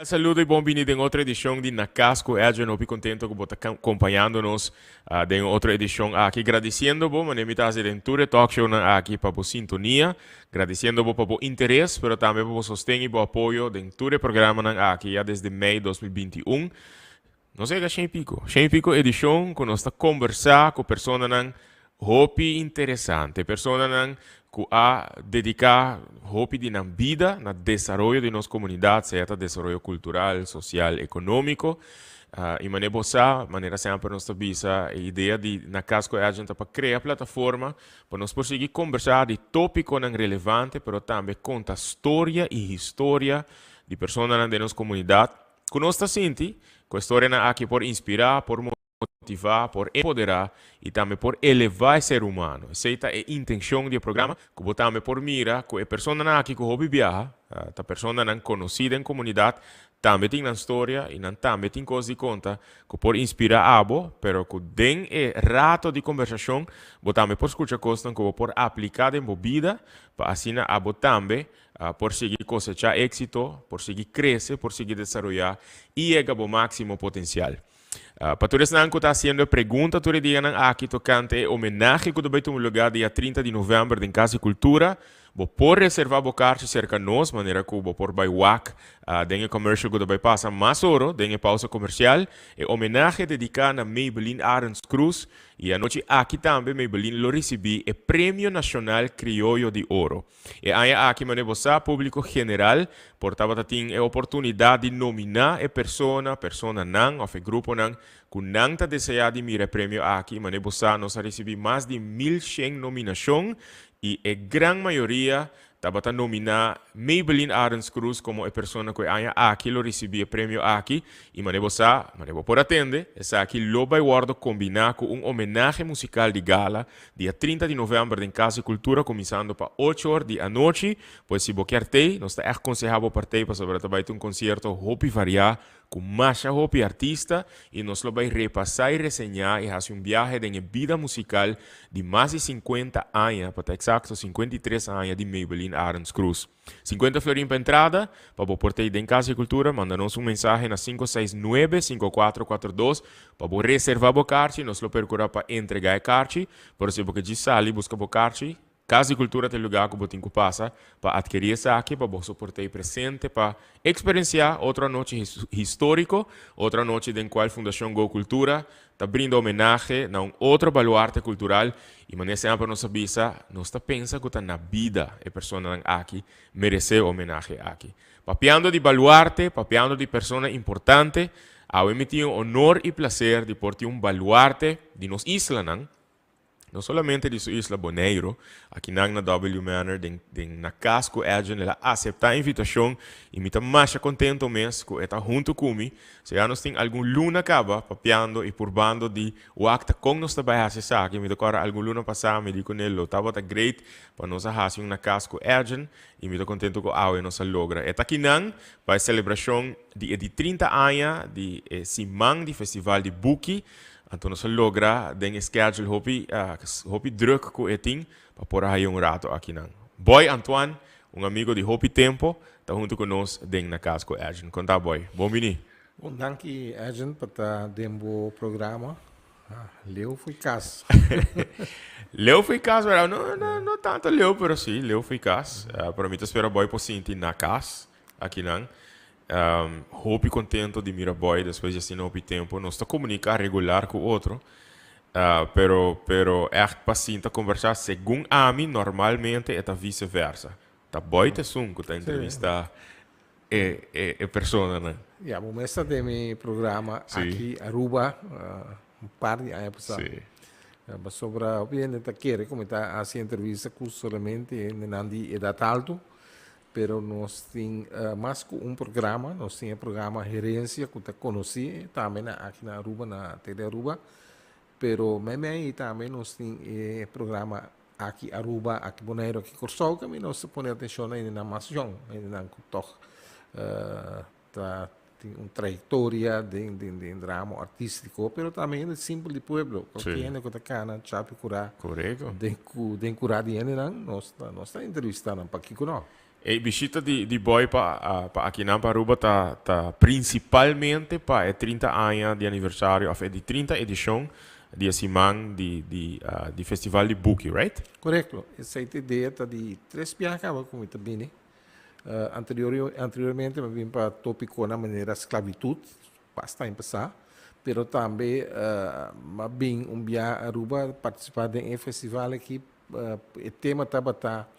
Saludo y bon bini den otro edicion di Na Cas cu Edwin. Hopi contento cu bo ta compañando nos den otro edicion aki. Gradiciendo bo, manera mi ta haci den tur e talkshownan aki, pa bo sintonia. Gradiciendo bo pa bo interes, pero tambe pa bo sosten y bo apoyo den tur e programanan aki ya desde mei 2021. Nos a yega shen y pico, shen y pico edicion cu nos ta combersa cu personanan hopi interesante, personanan cu a dedica hopi di nan bida na desaroyo di nos comunidad, sea ta desaroyo cultural, social, economico. Y manera bo sa, manera semper nos ta bisa, e idea di Na Cas cu Edjean ta pa crea plataforma pa nos por sigui combersa di topiconan relevante, pero tambe conta storia y historia di personanan den nos comunidad cu nos ta sinti cu e storianan aki por inspira, por motiva, por empodera y tambe por eleva e ser humano. Esey ta e intencion di e programa, cu bo tambe por mira cu e personanan aki cu hopi biaha ta personanan conoci den comunidad, tambe tin nan storia y nan tambe tin cos di conta cu por inspira abo, pero cu den e rato di conversacion bo tambe por scucha cosnan cu bo por aplica den bo bida pa asina abo tambe por sigui cosechá éxito, por sigui crece, por sigui desaroyá y yega bo máximo potencial. Pa tur esnan cu ta haciendo e pregunta tur e dianan aki tocante e homenahe cu ta bay tuma lugar dia 30 di november den Cas di Cultura, bo por reserva bo carchi cerca nos, manera cu bo por bay wak den e commercial cu ta bay pasa mas oro den e pausa comercial. E homenahe dedica na Maybelline Arends Croes y anochi aki tambe Maybelline lo ricibi e Premio Nacional Crioyo di Oro. E aña aki, manera bo sa, públiko general por tabata tin e oportunidat di nominá e persona, personanan òf e gruponan ku nan ta deseá di mira e premio aki. Manera bo sa, nos a risibí mas di 1100 nominashon i e gran mayoria tabata nominá Maybelline Arends Croes komo e persona ku e aña aki lo risibí e premio aki. I manera bo sa, manera bo por atende, esaki lo bai wòrdu kombiná ku un homenahe musikal di gala dia 30 di november den Cas di Cultura cuminsando pa 8 or di anochi. Pues si bo kier tey, nos ta echt conseha bo par tey pasobra ta bay ta un concierto hopi varia cu masha hopi artista y nos lo bay repasa y reseña y haci un biahe den e bida musical di mas di 50 aña, pa ta exacto 53 aña di Maybelline Arends Croes. 50 florin pa entrada, pa bo por tei den Cas di Cultura, manda nos un mensahe na 569-5442 pa bo reserva bo karchi, nos lo percura pa entrega e karchi, pero si bo ke djis sali busca bo karchi, Cas di Cultura ta e lugar cu bo tin cu pasa pa adkeri esaki, pa bo so por tei presente pa experiencia otro anochi historico, otro anochi den cual Fundacion Go Cultura ta brinda homenahe na un otro baluarte cultural y manera semper nos a bisa, nos ta pensa cu ta na bida e personanan aki merece e homenahe aki. Papiando di baluarte, papiando di persona importante, awe mi tin e honor y placer di por tin un baluarte di nos islanan, no solamente di su isla Boneiro, akinan na W Manor den den na cas cu Edjean el a acepta invitacion y mi ta masha contento mes cu e ta hunto cu mi. So ya nos tin algun luna caba papiando y purbando di wak ta con nos ta bay haci esaki. Mi ta corda algun luna pasa mi di cune lo tabata great pa nos a haci un na cas cu Edjean y mi ta contento cu awe nos a logra. E ta akinan pa e celebracion di e di 30 aña di e siman di festival di Buki. Anto nos a logra den e schedule hopi hopi druk cu e tin pa por a haya un rato akinan. Boy Antoine, un amigo di hopi tempo, ta hunto cu nos den Na Cas cu Edjean. Con ta Boy? Bon bini. Bon danki Edjean pa ta den bo programa. Leu fo'i cas. Leu fo'i cas, verdad? No, no, no tanto leu, pero si, leu fo'i cas. Pero mi ta spera Boy por sinti na cas akinan. Hopi contento di mira Boy despues di asina hopi tempo. Nos ta comunica regular cu otro, pero pero echt pa sinta conversa segun ami normalmente e ta vice versa. Ta Boy ta esun cu ta entrevista e e e personanan. Ya, bo mes ta den mi programa aki Aruba un par di aña pasa. Pasobra hopi hende ta kere cu mi ta haci entrevista cu solamente hendenan di edad alto. Pero nos tin mas ku un programa, nos tin e programa Herencia ku ta konosí tambe na aki na Aruba, na Tele Aruba. Pero meimei tambe nos tin e programa Aki Aruba, Aki Boneiru, Aki Kòrsou, ku nos ta pone atenshon na hendenan mas yòn, hendenan ku tòg ta tin un trayektoria den den den ramo artístiko, pero tambe hende simpel di pueblo, kualke hende ku ta kana chapi kurá den ku den kurá di hendenan, nos ta nos ta entrevistá nan, pakiko no? E bishita di Boy pa akinan pa Aruba ta principalmente pa e 30 aña di aniversario of e di 30 edicion di e siman di Festival di Buki, right? Correcto. Esey ta idea ta di tres biaha caba cu mi ta bini. Anteriormente mi a bini pa topiconan manera sclavitud, basta aña pasa, pero tambe mi a bin un biaha Aruba participa den e festival aki. E tema tabata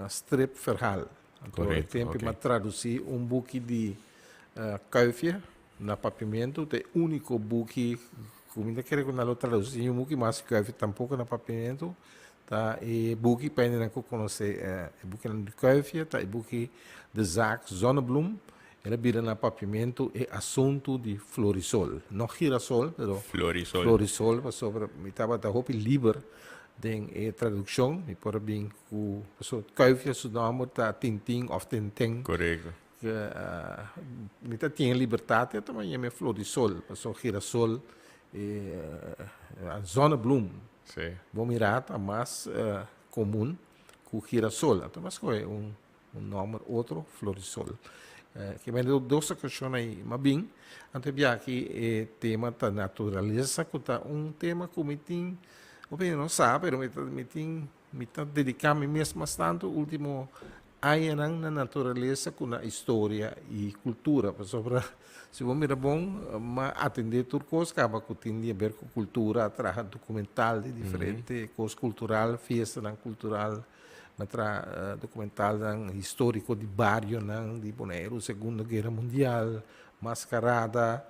stripverhaal. Anto e tempo mi a traduci un buki di Kuifje na Papiamento. Ta e unico buki cu mi ta kere cu nan lo traduci. Ni un buki mas di Kuifje tampoco na Papiamento. Ta e buki pa hendenan cu conoce e bukinan di Kuifje ta e buki De Zaak Zonnebloem. El a bira na Papiamento e asuntu di Florisol. No girasol, pero Florisol. Florisol, pasobra mi tabata hopi liber den e traduccion. Mi por a bin cu, pasobra Kuifje su nomber ta Tintin of Tenten. Mi ta tin e libertad ya tuma yama e Florisol, pasobra girasol e zonnebloem. Bo mira ta mas comun cu girasol. Anto mi a scoge un nomber otro, Florisol. Ke men dos ocasion ai m'a bin, anto e biaha aki e tema ta naturalesa, cu ta un tema cu mi tin, hopi hende no sa, pero mi ta, mi tin, mi ta dedica mi mes mas tanto ultimo añanan na naturalesa cu na historia y cultura, pasobra si bo mira bon, m'a atende tur cos caba cu tin di haber cu cultura, traha documental di diferente cos cultural, fiestanan cultural. M'a traha documentalnan historico di barionan di Boneiru, Segundo Guera Mundial, Mascarada,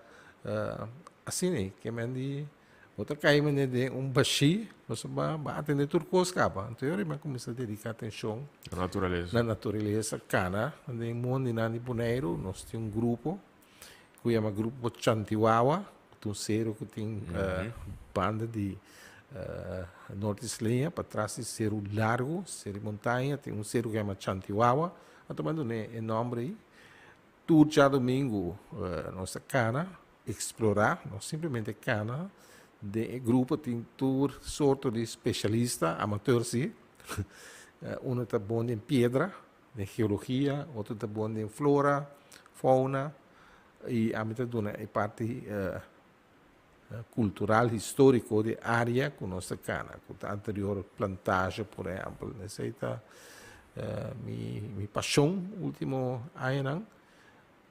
asina ei. Ke men di bo ta kai mene den un bashí, pasobra bo a atende tur kos kaba. Anto e ora mi a kuminsá dediká atenshon Na naturalesa. na naturalesa, kana den mondinan di Boneiru. Nos tin un grupo ku yama Grupo Chantiwawa, ku ta un seru ku tin banda di Norte Isleña, patras di Seru Largu, Seru di Montaña, tin un seru ku yama Chantiwawa. A tuma dun'é e nòmber ei. Tur djadumingu nos ta kana, eksplorá, no simplemente kana. Den e grupo tin tur sorto di spesialista, amateur sí. Uno ta bon den piedra, den geologia, otro ta bon den flora, fauna y ami ta duna e parti cultural, historico di area cu nos ta cana, cu ta anterior plantage por ehempel. Esey ta mi pasion ultimo añanan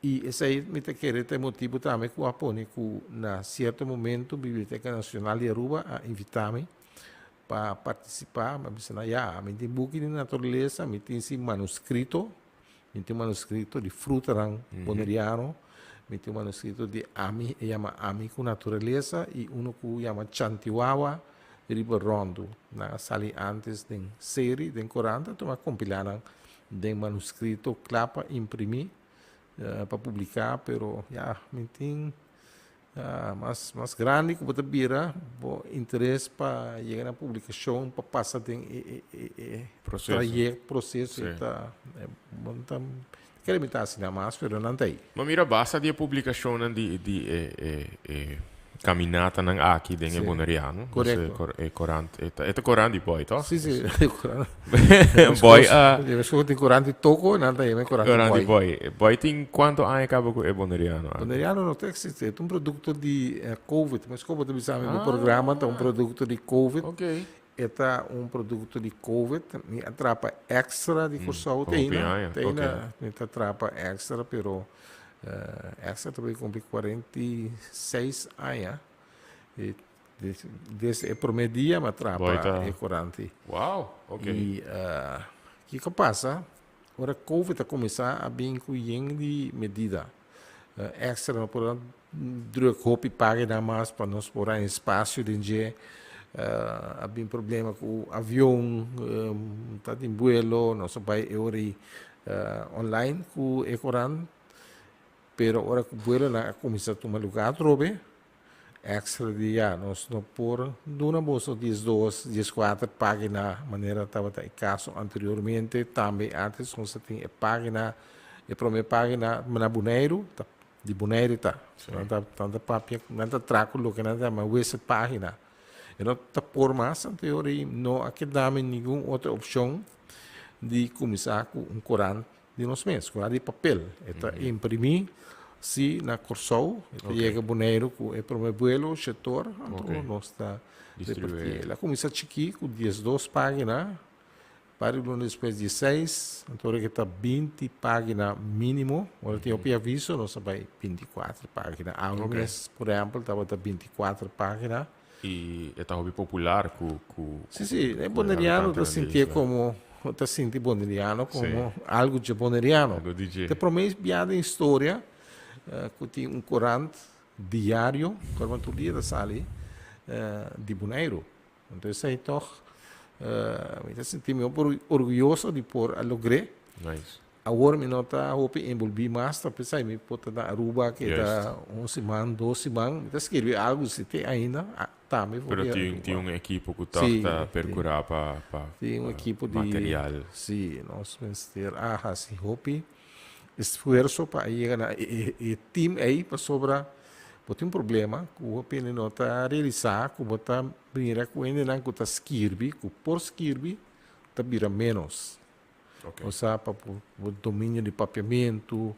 y esey mi ta kere ta e motibo tambe cu a pone cu na cierto momento Biblioteca Nacional di Aruba a invita mi pa partisipá, mi a bisa nan, ya, mi tin buki di naturalesa, mi tin si manuskrito, mi tin manuskrito di frutanan boneriano, mi tin manuskrito di ami, e yama Ami ku Naturalesa i uno ku yama Chantiwawa riba Ròndu. Nan a sali ántes den seri, den korant, anto mi a kompilá nan den manuskrito kla pa imprimí, pa publiká, pero ya, mi tin Mas mas grandi ku bo ta bira, bo interes pa yega na publikashon, pa pasa den e e e Proseso. trayekto, proseso Sí. ta bo no ta kere mi ta asina mas, pero nan ta ei. Ma mira basta di e publikashonnan di e e e kaminatanan aki den e Sí. Boneriano. Dus e Korekto. kor e korant e ta e ta korant di Boy, toh? Sí, sí, e korant. Boy a. Yo meskos tin korant di toko, nan ta yama e korant di Korant di Boy. Boy. Boy tin kuantu aña kaba ku e Boneriano aki? Boneriano no ta eksistí, e ta un produkto di Covid. Meskos bo ta bisa mi bo programa ta un produkto di Covid. Ok. E ta un produkto di Covid. Mi a trapa extra di Kòrsou te Hopi aina. aña, Te aina mi ta trapa extra, pero extra ta bai kumpli 46 aña. E Desde e prome dia mi a trapa e coranti. Wow, ok. Y kico a pasa? Ora covid a cuminsa a bin cu yen di medida extra, no por a druk hopi pagina mas pa nos por haña espacio den dje. A bin problema cu avion, ta tin vuelo, nos a bay e ora ey online cu e corant, pero ora cu vuelonan a cuminsa tuma lugar atrobe, Extra di ya, nos no por duna boso 12, 14 pagina manera tabata e caso anteriormente. Tambe antes nos a tin e pagina, e prome pagina na Boneiru, ta di Boneiru ta. Nan ta nan ta papia, nan ta traha cu loke nan ta yama wissel pagina. E no ta por mas anterior y no a keda mi ningun otro opcion di cuminsa cu un corant. Di nos mes, ku di papel. E ta imprimí si na Kòrsou, e ta yega Boneiru ku e promé vuelo, shetor, anto nos ta repartí. El a kuminsá chikí ku 12 página, par di luna despues 16, anto ora ku ta 20 página mínimo, ora tin hopi aviso nos a bai 24 página. Awe mes, por ehèmpel, tabata 24 página. I e ta hopi popular ku ku Sí, sí, e boneriano ta sintié komo ta sinti boneriano komo algu dje boneriano. Algu di dje. Ta e promé bia den historia ku tin un korant diario ku tur dia ta sali di Boneiru. Anto esei tòg mi ta sinti mi hopi orguyoso di por a logr'é. Nice. Awor mi no ta hopi enbolbí mas, ta pensá mi por ta na Aruba ke ta un siman, dos siman, mi ta skirbi algu si te ainda tambe for di Aruba. Pero tin un ekipo ku tòg ta perkurá pa pa Tin un ekipo di material. Sí, nos mester a hasi hopi esfuerso pa a yega na e team ei pasobra bo tin un problema ku hopi hende no ta realisá ku bo ta mira ku hendenan ku ta skirbi, ku por skirbi ta bira ménos. Osea pa bo dominio di papiamentu,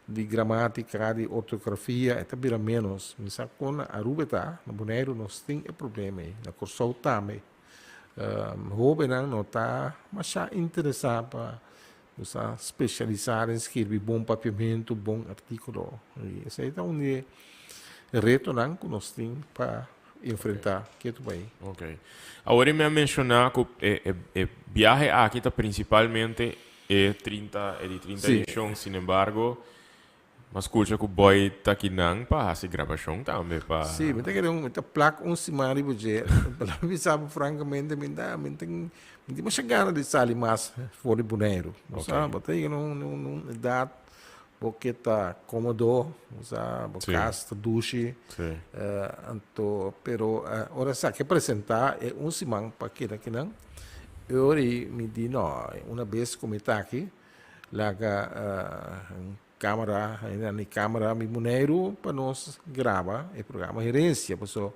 di gramatica, di ortografia e ta bira menos. Mi sa kon na Aruba e ta, na Boneiru nos tin e problema ei, na Kòrsou tambe. Hobennan no ta masha interesá pa bo sa spesialisá den skirbi bon papiamentu, bon artíkulo. I esei ta un di e retonan ku nos tin pa enfrentá ketu bai. Ok. Awor mi a menshoná ku e e biahe aki ta prinsipalmente e 30 e di 30 edishon, sin embargo mi a skucha ku Boy ta kinan pa hasi grabashon tambe pa. Sí, mi ta kere un mi ta plak un siman riba dje. Pa mi bisa bo frankamente mi ta mi tin mi tin masha gana di sali mas for di Boneiru. Bo sa bo ta yega na un un edat Bo ke ta komodo, bo sa, bo kas ta dushi. Anto, pero ora esaki a presentá e un siman pa keda kinan, e ora ei mi di no, una bes ku mi ta aki, laga un kamera, hende mi kamera mi Boneiru pa nos graba e programa Herencia, paso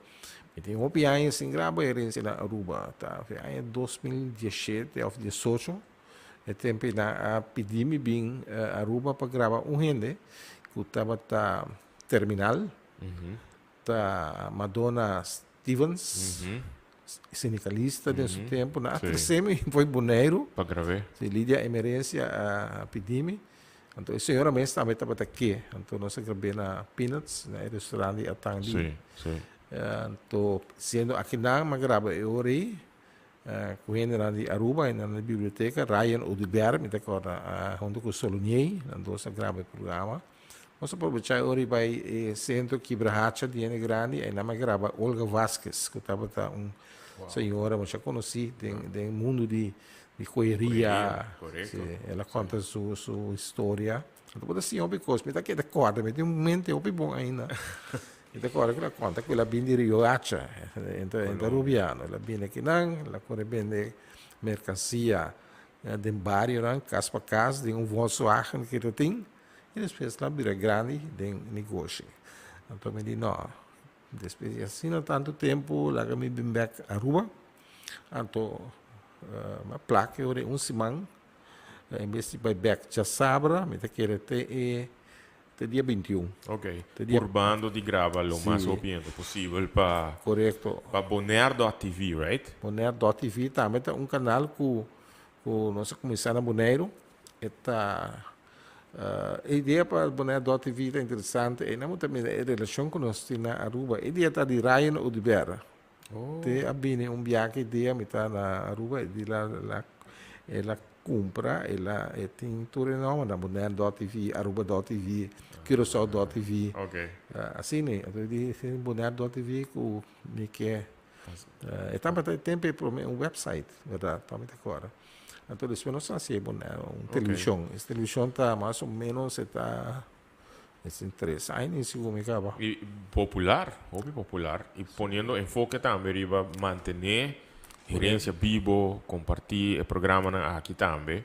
mi tin hopi aña sin graba Herencia na Aruba, ta aña 2017 òf 18. E tempu ei nan a pidi mi bin Aruba pa graba un hende ku tabata terminal, ta Madonna Stevens, sindikalista den su tempu. Nan a trese mi for di Boneiru. Pa grab'é. Si, Lidia Emerencia a pidi mi. Anto e señora mes tambe tabata ke. Anto nos a grab'é na Peanuts, na e restaurant di Atangdi. Anto siendo akinan mi a graba e ora ei. Ku hendenan di Aruba, hendenan di biblioteka, Ryan Oduber, mi ta kòrda, huntu ku Solonier, nan dos a graba e programa. Nos a probechá e ora i bai e sentro Kibrahacha di hende grandi, einan mi a graba Olga Vasquez, ku tabata un señora masha konosí den den mundu di di joyeria. Korekto. Sí, el a konta su su historia. Anto bo ta siña hopi kos. Mi ta keda kòrda, mi tin un mente hopi bon ainda. Mi ta kòrda ku el a konta ku el a bin di Riohacha, e ta rubiano. El a bini akinan, el a kore bende merkansia den barionan, kas pa kas, den un Volkswagen ku e ta tin. I despues el a bira grandi den negoshi. Anto mi di no, despues di asina tantu tempu laga mi bin bèk Aruba. Anto mi a plak e ora un siman. En bes di bai bèk djasabra, mi ta kere te e te dia 21. Ok. Purbando di graba lo mas hopi hende posibel pa. Korekto. Pa Bonaire.tv, right? Bonaire.tv tambe ta un kanal ku ku nos a kuminsá na Boneiru. E ta e idea pa Bonaire.tv ta interesante. Einan bo ta mira e relashon ku nos tin na Aruba. E dia ta di Ryan Oduber. Te a bini un biaha idea mi ta na Aruba e di la la el a cumpra el a e tin tur e nombernan Bonaire dot TV, Aruba dot TV, Curaçao dot TV. Asina e anto di Bonaire dot TV cu mi ke e tabata e tempo e prome un website berdad pa mi ta acorda. Anto despues nos a haci e Bonaire un television. E television ta mas o menos e ta Es tin tres aña ni sigur mi kaba. I popular, hopi popular. I poniendo enfoke tambe riba mantené herencia bibo, kompartí e programanan aki tambe.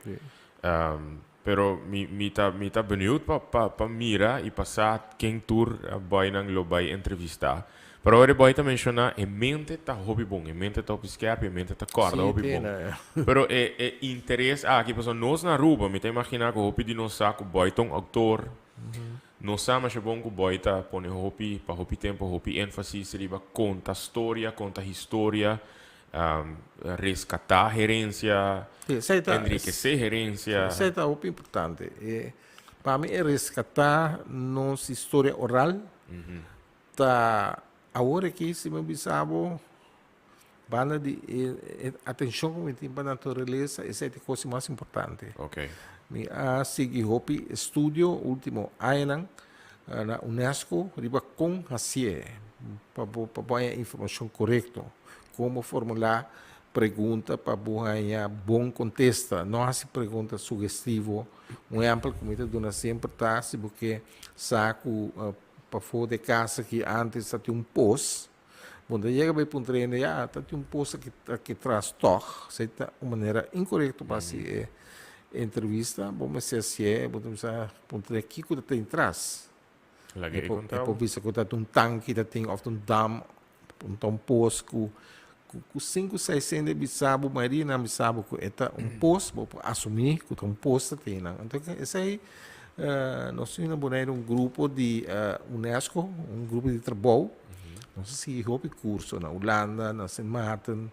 Pero mi mi ta mi ta benieuwd pa pa pa mira i pa sa ken tur boynan lo bai entrevistá. Pero ora boy ta menciona e mente ta hopi bon, e mente ta hopi skerp, e mente ta corda hopi bon. Pero e interes aki, pasobra nos na Aruba, mi ta imagina cu hopi di nos sa cu boy ta un autor, nos sa masha bon cu boy ta pone hopi, pa hopi tempo, hopi enfasis riba conta storia, conta historia, rescata herencia, enriquece herencia. Esey ta hopi importante. Pa mi e rescata nos historia oral ta awor aki si mi bisa bo banda di e atencion cu mi tin pa naturalesa esey ta e cos mas importante. Mi a sigui hopi estudio ultimo añanan na UNESCO riba con hacié pa bo pa bo haña informacion corecto, con bo formula pregunta pa bo haña bon contesta, no haci pregunta sugestivo. Un ehempel cu mi ta duna semper ta si bo ke sa cu pafó di e cas aki antes ta tin un pos, bo no ta yega bay puntra hende, ya ta tin un pos aki aki tras tog, esey ta un manera incorecto pa haci e entrevista, bo mester hacié, bo ta bisa puntra kico ta tin tras. Laga e E por bisa cu ta un tanki ta tin of ta un dam, ta un pos cu cu cinco seis hende bisa bo, mayoria nan bisa bo cu e ta un pos, bo por asumi cu ta un pos ta tin nan. Anto esey nos tin na Boneiru un grupo di UNESCO, un grupo di trabou, nos a sigui hopi curso na Hulanda, na Sint Maarten,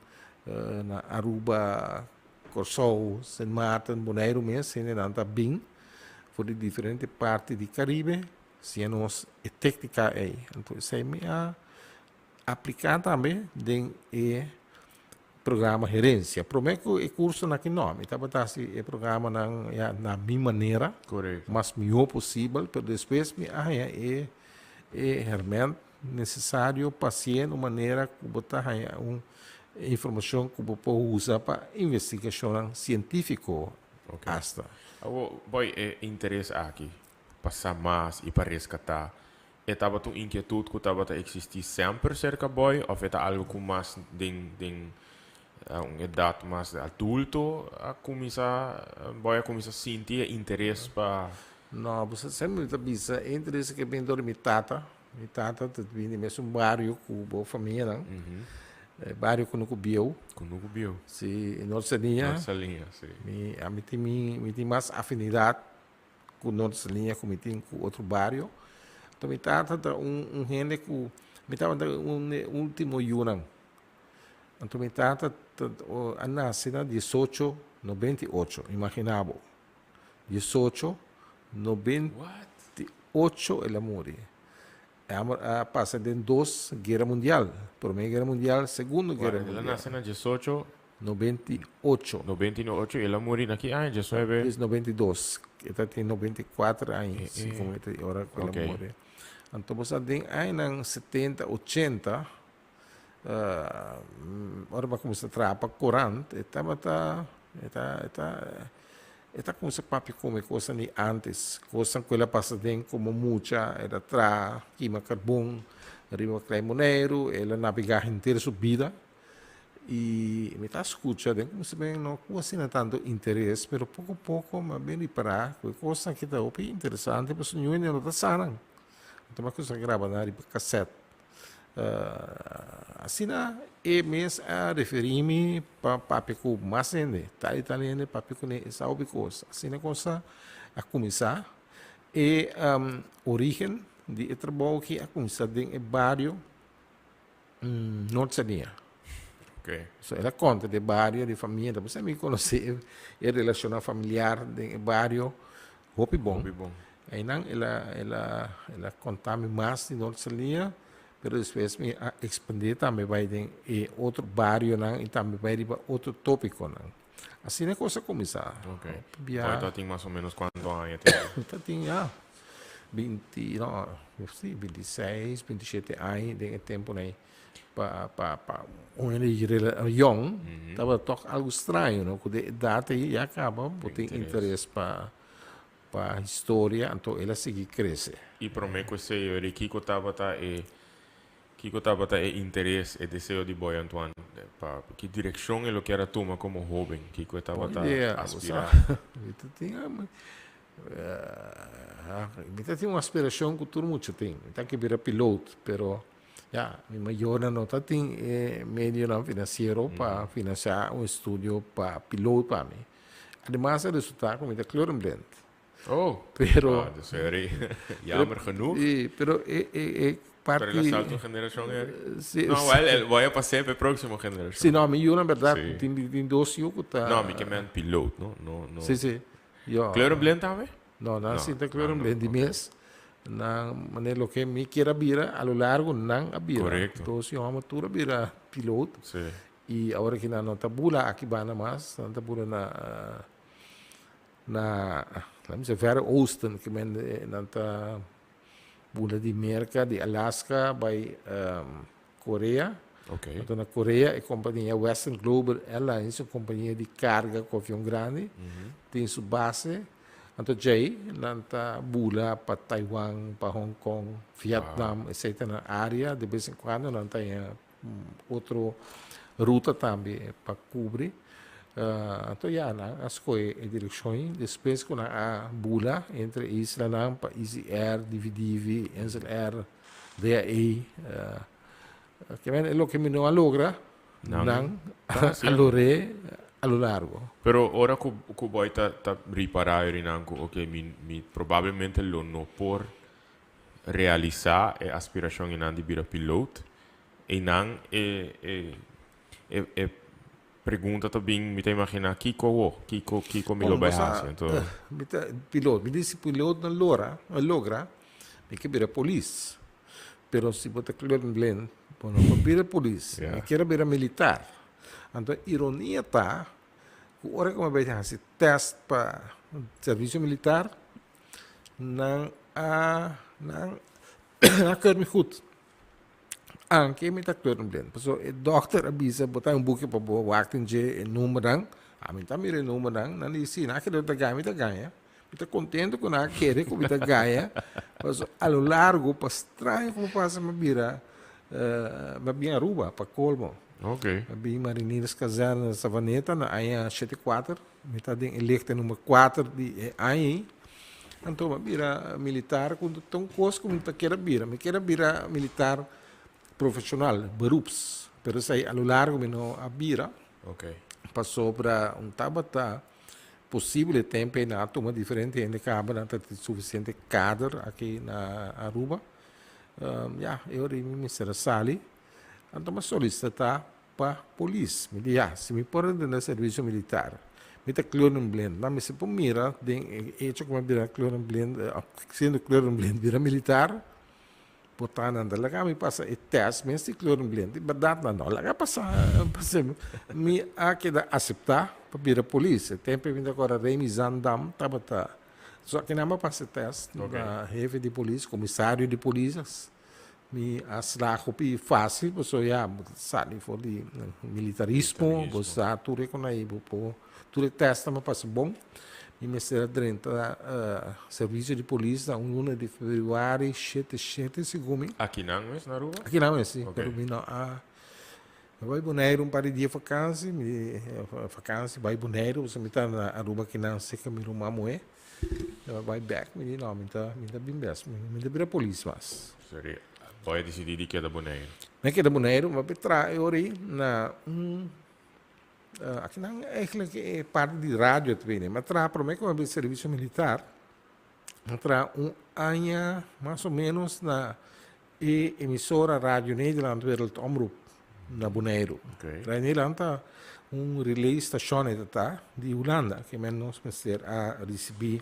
na Aruba, Kòrsou, Sint Maarten, Boneiru mes, hendenan ta bin for di diferente parti di Karibe siña nos e téknika ei. Anto esei mi a apliká tambe den e programa Herensia. Promé ku e kursonan aki nò, mi tabata hasi e programanan ya na mi manera, mas mihó posibel, pero despues mi a haña e e hèrmènt nesesario pa hasié na un manera ku bo ta haña un informashon ku bo por usa pa investigashonnan sientífiko asta. Awor, boy, e interes aki pa sa mas i pa reskatá, e tabata un inkietut ku tabata eksistí semper serka boy òf e ta algu ku mas den den un edat mas adulto a kuminsá, boy a kuminsá sinti e interes pa. No, bo sa semper mi ta bisa e interes ke bin dor di mi tata. Mi tata ta bin di mesun bario ku bo famianan. E bario Kunuku Bieu. Kunuku Bieu. Si, Noord Saliña. Noord Saliña, si. Mi, ami tin mi, mi tin mas afinidat ku Noord Saliña ku mi tin ku otro bario. Anto mi tata ta un, un hende ku, mi tabata un di e ultimo yunan. Anto mi tata ta, a nase na diesocho 98, imagina bo. 18, 98 el a muri. E a pasa den dos guera mundial. Prome guera mundial, segundo guera mundial. El a nace na 18. 98. 98 y el a muri na ki aña? 19. Es 92. E ta tin 94 aña, si como e ta ora cu el a muri. Anto bo sa den añanan 70, 80, ora bo a cuminsa traha pa corant, e tabata, e ta, e ta, e ta cuminsa papia come cosnan di antes, cosnan cu el a pasa den como mucha, el a traha, kima carbon riba Klein Boneiru, el a nabega henter su bida, y mi ta scucha den cuminsa ben no cu asina tanto interes, pero poco poco mi a bin ripara cu e cosnan aki ta hopi interesante pasobra niun hende no ta sa nan, anto mi a cuminsa graba nan riba caset. Asina e mes a referí mi pa papia ku mas hende, tal i tal hende papia kuné e sa hopi kos. Asina kos a kuminsá. E orígen di e trabou aki a kuminsá den e bario Noord Saliña. So el a konta di e bario, di famia, ta pasobra mi konosé e relashonnan familiar den e bario hopi bon. Einan el a el a el a konta mi mas di Noord Saliña, pero despues mi a ekspandé tambe bai den e otro barionan i tambe bai riba otro tópikonan. Asina e kos a kuminsá. Ok. Bia. Ta tin mas o ménos kuantu aña te? Ta tin ya binti, no, si, 26, 27 aña den e tempunan ei. Pa pa pa un hende yòn tabata tòg algu straño, no, ku den e edat ei ya kaba bo tin interes pa Pa historia, anto el a sigui crece. I promé ku esei, Eri, kiko tabata e kiko tabata e interes, e deseo di Boy Antoine? Pa ki direkshon e lo kier a tuma komo hóben? Kiko e tabata aspirá? Mi ta tin mi ta tin un aspirashon ku tur mucha tin. Mi ta ke bira pilot, pero. Ya, mi mayornan no tatin e medionan finansiero pa finansiá un estudio pa piloot pa mi. Ademas a resultá ku mi ta kleurenblind. Oh, Pero, ah, dus eri, jammer genoeg. Sí, pero e, e, e Pero parti... el a salto generacion, Eri. Sí, No, sí. wel, el voy a pasar pa e próximo generacion. Sí, no, mi yunan berdad Sí. tin, tin dos yu ku ta... No, mi ke men piloot, no? No, no. Sí, sí. Yo. Kleurenblind tambe? No, nan No, si ta ah, kleurenblind no, di ok. mes. Nan, manera loke mi kier a bira, a lo largo nan a bira. Correcto. Dos yu hòmber tur a bira piloot. Sí. I awor aki nan no ta bula aki banda mas, nan ta bula na na laat me zeggen Verre Oosten, ke men nan ta bula di Merka, di Alaska bai Korea. Ok. Anto na Korea e kompania Western Global Airlines, un kompania di karga ku avion grandi, tin su base. Anto djei nan ta bula pa Taiwan, pa Hong Kong, Vietnam, etcetera, area. De bes en cuando nan ta haña otro ruta tambe pa kubri. Anto ya nan a skohe e direkshon ei. Despues ku nan a bula entre e islanan pa Easy Air, Divi Divi, Insel Air, DAE. Ke men e loke mi no a logra, nan a logr'é a lo largo. Pero ora ku ku boy ta ta ripará yorinan ku oke mi mi probablemente lo no por realisá e aspirashon einan di bira piloot, einan e e e e pregunta ta bin, mi ta imaginá, kiko awo? Kiko kiko mi lo bai hasi? Anto. Mi ta piloot, mi di si piloot no lora, no logra, mi ke bira polis. Pero si bo ta kleurenblind, bo no por bira polis. Mi kier a bira militar. Anto ironia ta ku ora ku mi a bai hasi tèst pa servisio militar, Nan a nan a keur mi goed. Anke mi ta kleurenblind. Pasobra e dokter a bisa bo ta un buki pa bo wak den dje e numbernan. Ami ta mira e numbernan. Nan di si nan a kere ta gaña mi ta gaña. Mi ta kontento ku nan a kere ku mi ta gaña. Pasobra a lo largo pa straño ku mi pasa mi a bira mi a bin Aruba pa kolmo. Okay. Mi a bin Marinierskazerne Savaneta na aña 74. Mi ta den e lichte number kuater di e aña ei. Anto mi a bira militar ku ta un kos ku mi ta kier a bira. Mi kier a bira militar profeshonal, beroeps. Pero esei a lo largo mi no a bira. Okay. Pasobra un tabata posibel e tempo ei nan a tuma diferente hende kaba, nan ta tin sufisiente kader aki na Aruba. Ya, e ora ei mi mester a sali. Anto mi a solisitá Pa polis. Mi di, ya, si mi por drenta servicio militar, mi ta kleurenblind. Nan mester por mira den e hecho ku mi a bira kleurenblind, siendo kleurenblind bira militar, por ta nan ta laga mi pasa e test mes di kleurenblind. Di berdad nan no laga pasa, pasa. Mi a keda asepta pa bira polis. E tempo mi ta acorda Remy Zandam tabata, so aki nan a pasa e test na hefe di polis, comisario di polis. Mi a slaag hopi fácil pasobra ya bo ta sali for di militarismo, bo sa tur e con ahí bo por tur e testnan bo pasa bon. Mi mester a drenta servicio di polis na un luna di februari shete shete segun mi. Akinan mes na Aruba? Akinan mes si, pero mi no a mi a bai Boneiru un par di dia vakansi, mi vakansi bai Boneiru pasobra mi ta na Aruba akinan cerca mi ruman muhé. Mi a bai bek, mi di no, mi ta, mi ta bin bes, mi ta bira polis mas. Sorry, bo a disidí di keda Boneiru? Mi a keda Boneiru, mi a bai traha e ora ei na un, akinan eigenlijk e parti di radio ta bini. Mi a traha promé ku mi a bai servisio militar, mi a traha un aña mas o ménos na e emisora Radio Nederland Wereldomroep na Boneiru. Okay. Radio Nederland ta un relay station e ta ta di Hulanda, ke men nos mester a risibí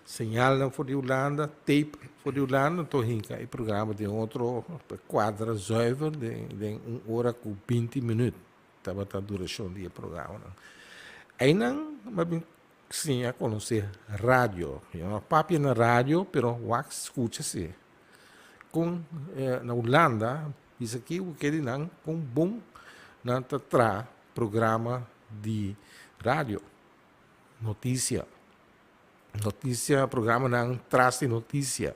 señalnan for di Hulanda, tape for di Hulanda, anto hinka e programa den otro kuadra zuiver den den un ora ku binti minüt tabata durashon di e programanan. Einan mi a bin siña konosé radio. Yo no a papia na radio, pero wak skucha si. Kon na Hulanda bisa ki ku ke di nan kon bon nan ta traha programa di radio, notisia, notisia programanan tras di notisia,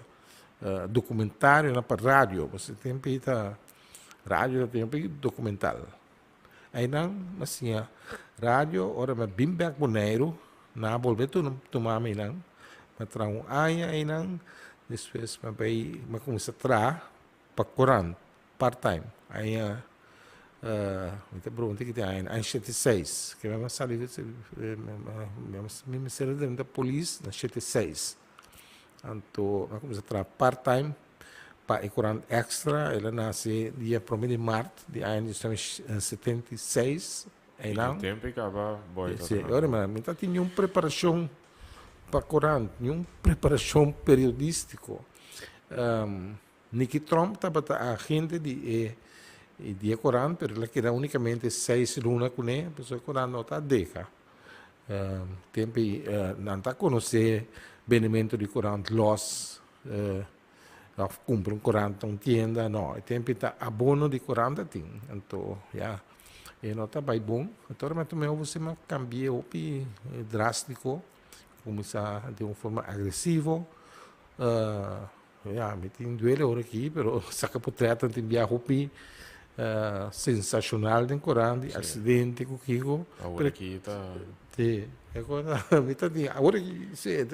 dokumentarionan pa radio, pasobra e tempo ei ta radio ta tempo ei dokumental. Einan mi a siña radio ora mi a bin bek Boneiru nan a bolbe tuma mi einan mi a traha un aña einan despues mi a bai mi a kuminsá traha pa korant. Part-time. Aña, mi ta pregunta ki tin aña, aña 76. Ke mi a sali, mi mester a drenta polis na 76. Anto mi a kuminsá traha part-time pa e korant Extra. El a nase dia prome di mart di aña 1976. Einan. E tempo ei kaba boy ta traha. Ora mi ta tin niun preparashon pa korant, niun preparashon periodístiko. Nicky Tromp tabata agente di e di e korant, pero el a keda únikamente seis luna kuné, pasobra e korant no ta deha. Tempo ei nan ta konosé bendementu di korant lòs òf kumpra un korant na un tienda, no. E tempo ei ta abono di korant a tin. Anto ya, e no ta bai bon. Anto ora mi a tuma e over a kambi'é hopi drástiko, kuminsá den un forma agresivo. Ya, mi tin duele ora aki, pero saka potretnan tin bia hopi sensashonal den korant di aksidente ku kiko. Awor aki ta. Si, e kos mi ta di awor aki si,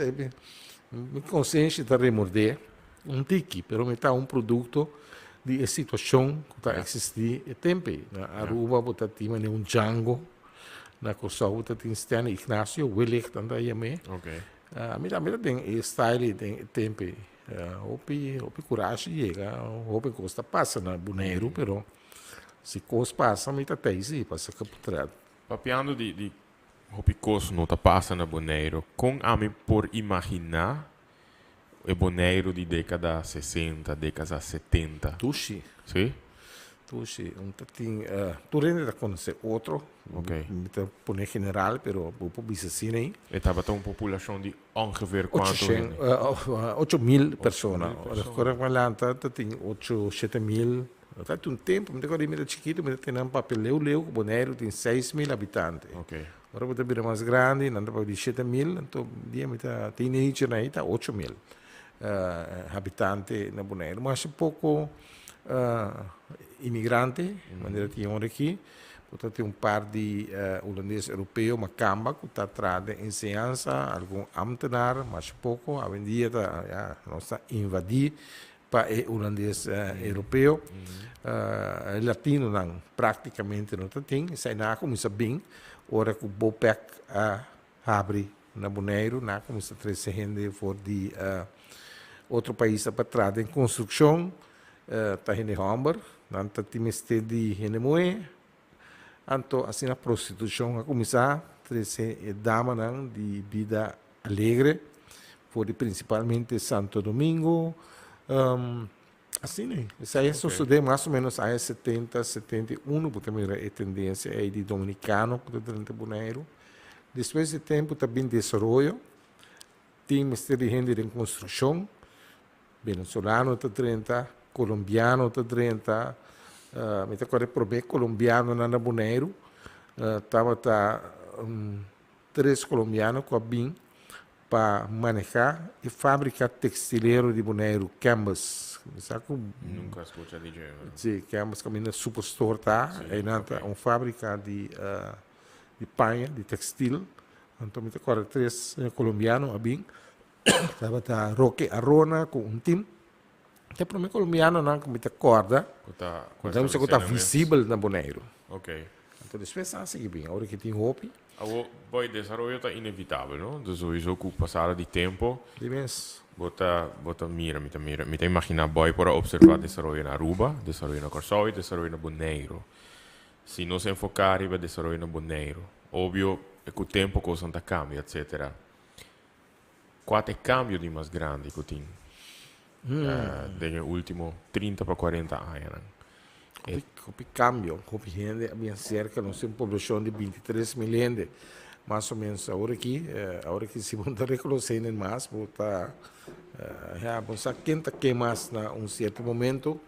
mi konsenshi ta remordé un tiki, pero mi ta un produkto di e situashon ku ta eksistí e tempu ei. Na Aruba bo ta tin manera un Django, na Kòrsou bo ta tin Stanley Ignacio, Willig nan ta yam'é. Mi tambe ta den e style ei den e tempu ei. Hopi hopi kurashi yega, hopi kos ta pasa na Boneiru, pero si kos pasa mi ta tei si pa saka potret. Papiando di di hopi kos no ta pasa na Boneiru, kon ami por imaginá e Boneiru di dekada 60, dekada 70? Dushi. Si? Tushi, un ta tin, tur hende ta konosé otro. Ok. Mi ta pone general, pero bo por bisa asina ei. E tabata un populashon di ongeveer kuantu hende? 8000 persona. Ora ku mi a lanta ta tin ocho, 7000. Ta tin un tempu, mi ta kòrda mi ta chikitu, mi ta tene nan papia leu leu ku Boneiru tin 6000 habitante. Ok. Ora bo ta bira mas grandi, nan ta papia di 7000, anto dia mi ta teenager nan ei ta 8000 habitante na Boneiru. Masha poko Imigrante, manera tin ora aki, bo ta tin un par di hulandes europeo makamba ku ta traha den enseñansa, algun amtenar, masha poko. Awendia ta ya nos ta invadí pa e hulandes europeo. E latinonan práktikamente no ta tin. Esei nan a kuminsá bin ora ku Bopec a habri na Boneiru. Nan a kuminsá trese hende for di otro paisnan pa traha den konstrukshon. Ta hende hòmber, nan ta tin mester di hende muhé. Anto asina prostitushon a kuminsá trese e damanan di bida alegre for di prinsipalmente Santo Domingo. Asina, esei a sosodé mas o ménos aña 70, 71 bo ta mira e tendensia ei di dominikano ku ta drenta Boneiru. Despues di tempu ta bin desaroyo, tin mester di hende den konstrukshon, Venezolano ta drenta, Colombiano ta drenta. Mi ta kòrda e promé Colombianonan na Boneiru tabata tres Colombiano ku a bin pa manehá e fábrika tekstilero di Boneiru, Canvas. Mi sa ku. Nunka a skucha di dje. Si, Canvas kaminda Superstore ta. Einan ta un fábrika di paña, di tekstil. Anto mi ta kòrda tres Colombiano a bin. Tabata Roque Arona ku un tim. E promé kolombianonan ku mi ta kòrda Ku ta ku ta ku ta visibel na Boneiru. Ok. Anto despues a sigui bin, awor ki tin hopi. Awor, boy, desaroyo ta inevitabel, no? Dus souiso ku pasada di tempo. Di mes. Bo ta, bo ta mira, mi ta mira, mi ta imaginá boy por a opservá desaroyo na Aruba, desaroyo na Kòrsou i desaroyo na Boneiru. Si nos enfoká riba desaroyo na Boneiru, obvio ku tempo kosnan ta kambia, etsetera. Kua ta e kambio di mas grandi ku tin den e último 30 pa 40 añanan? Hopi kambio, hopi hende a bin serka nos tin un poblashon di 23 mil hende mas o menos awor aki. Awor aki si bo no ta rekonosé hende mas bo ta ya bo no sa ken ta ken mas na un sierto momento.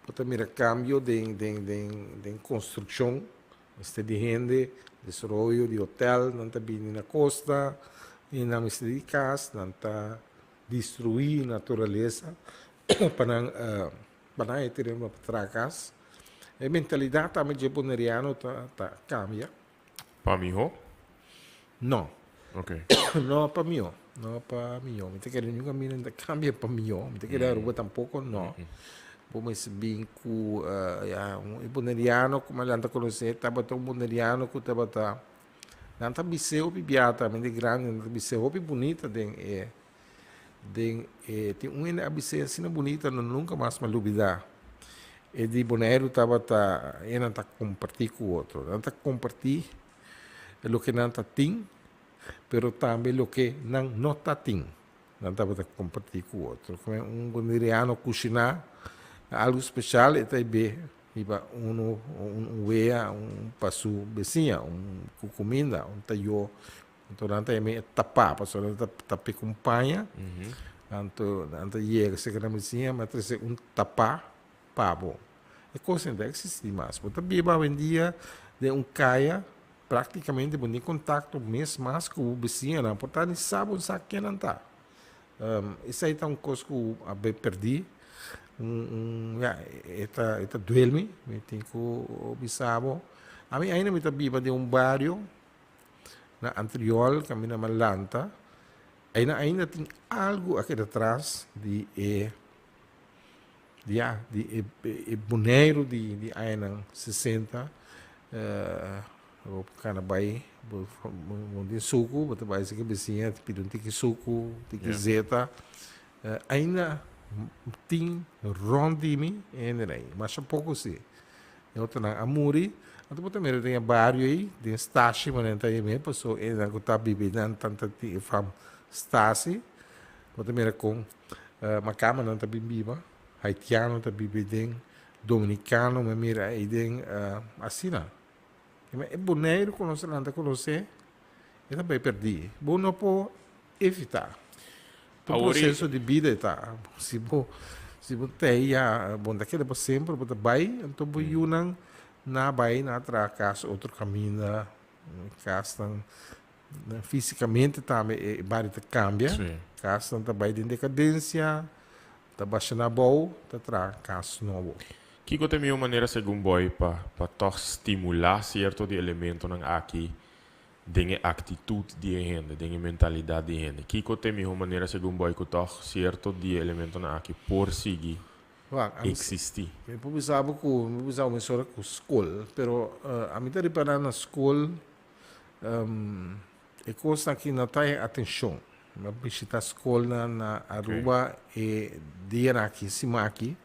Bo ta mira kambio den den den konstrukshon. Mester di hende, desaroyo di hotel, nan ta bini na costa y nan mester di cas, nan ta destrui naturalesa pa nan pa nan e tereno pa traha cas. E mentalidad tambe dje boneriano ta ta cambia. Pa miho? No. Ok. No pa miho, no pa miho. Mi ta kere ningun caminda ta cambia pa miho. Mi ta kere Aruba tampoco, no. Bo mester bin ku ya un e boneriano ku mi a lanta konosé tabata un boneriano ku tabata nan ta bis'é hopi bia tambe di grandi nan ta bis'é hopi bunita den e den e tin un hende a bis'é asina bunita no nunka mas mi a lubidá. E di Boneiru tabata e nan ta kompartí ku otro nan ta kompartí loke nan ta tin pero tambe loke nan no ta tin. Nan tabata comparti cu otro. Come un boneriano cushina algo special e ta be riba uno un wea un pa su beciña un cu cuminda un tayo anto nan ta yama e tapa pasobra nan ta tap'e cu un paña anto nan ta yega cerca nan beciña nan trece un tapa pa bo. E cos no ta existi mas. Bo ta biba awendia den un caya. Práktikamente bo tin kontakto mes mas ku bo bisiñanan, por ta ni sa bo sa ken nan ta. Esei ta un kos ku a bai pèrdí, un un ya e ta e ta duel mi, mi tin ku bisa bo. Ami ainda mi ta biba den un bario na Antriol kaminda mi a lanta, aina ainda tin algu a keda tras di e Ya, di e e Boneiru di di añanan sesenta bo por kana bai bo bo tin suku bo ta bai esaki bisiña ta pidi un tiki suku un tiki zeta ainda tin rond di mi hende nan ei masha poko si e otronan a muri anto bo ta mira den e bario ei den stashi manera nan ta yam'é pasobra e nan ku ta biba einan tanta tin e fam stasi bo ta mira kon. Makamanan ta bin biba, haitiano ta biba ei den, dominicano mi a mira ei den, asina. E Boneiru ku nos nan ta konosé e ta bai pèrdí. Bo no por evitá. Ta un proseso di bida e ta. Si bo si bo ta ei ya bo no ta keda pa semper, bo ta bai, anto bo yunan na bai na traha kas otro kaminda, kasnan. Físikamente tambe e bario ta kambia. Kasnan ta bai den dekadensia, ta basha na abou, ta traha kas nobo. Kiko ta e mihó manera segun bo pa pa tòg stimulá sierto di elementonan aki den e aktitut di e hende, den e mentalidat di e hende? Kiko ta e mihó manera segun bo ku tòg sierto di e elementonan aki por sigui eksistí? Mi por bisa bo ku mi por bisa bo mesora ku skol, pero ami ta ripará na skol. E kosnan aki no ta e atenshon. Mi a bishita skolnan na Aruba e dianan aki, siman aki.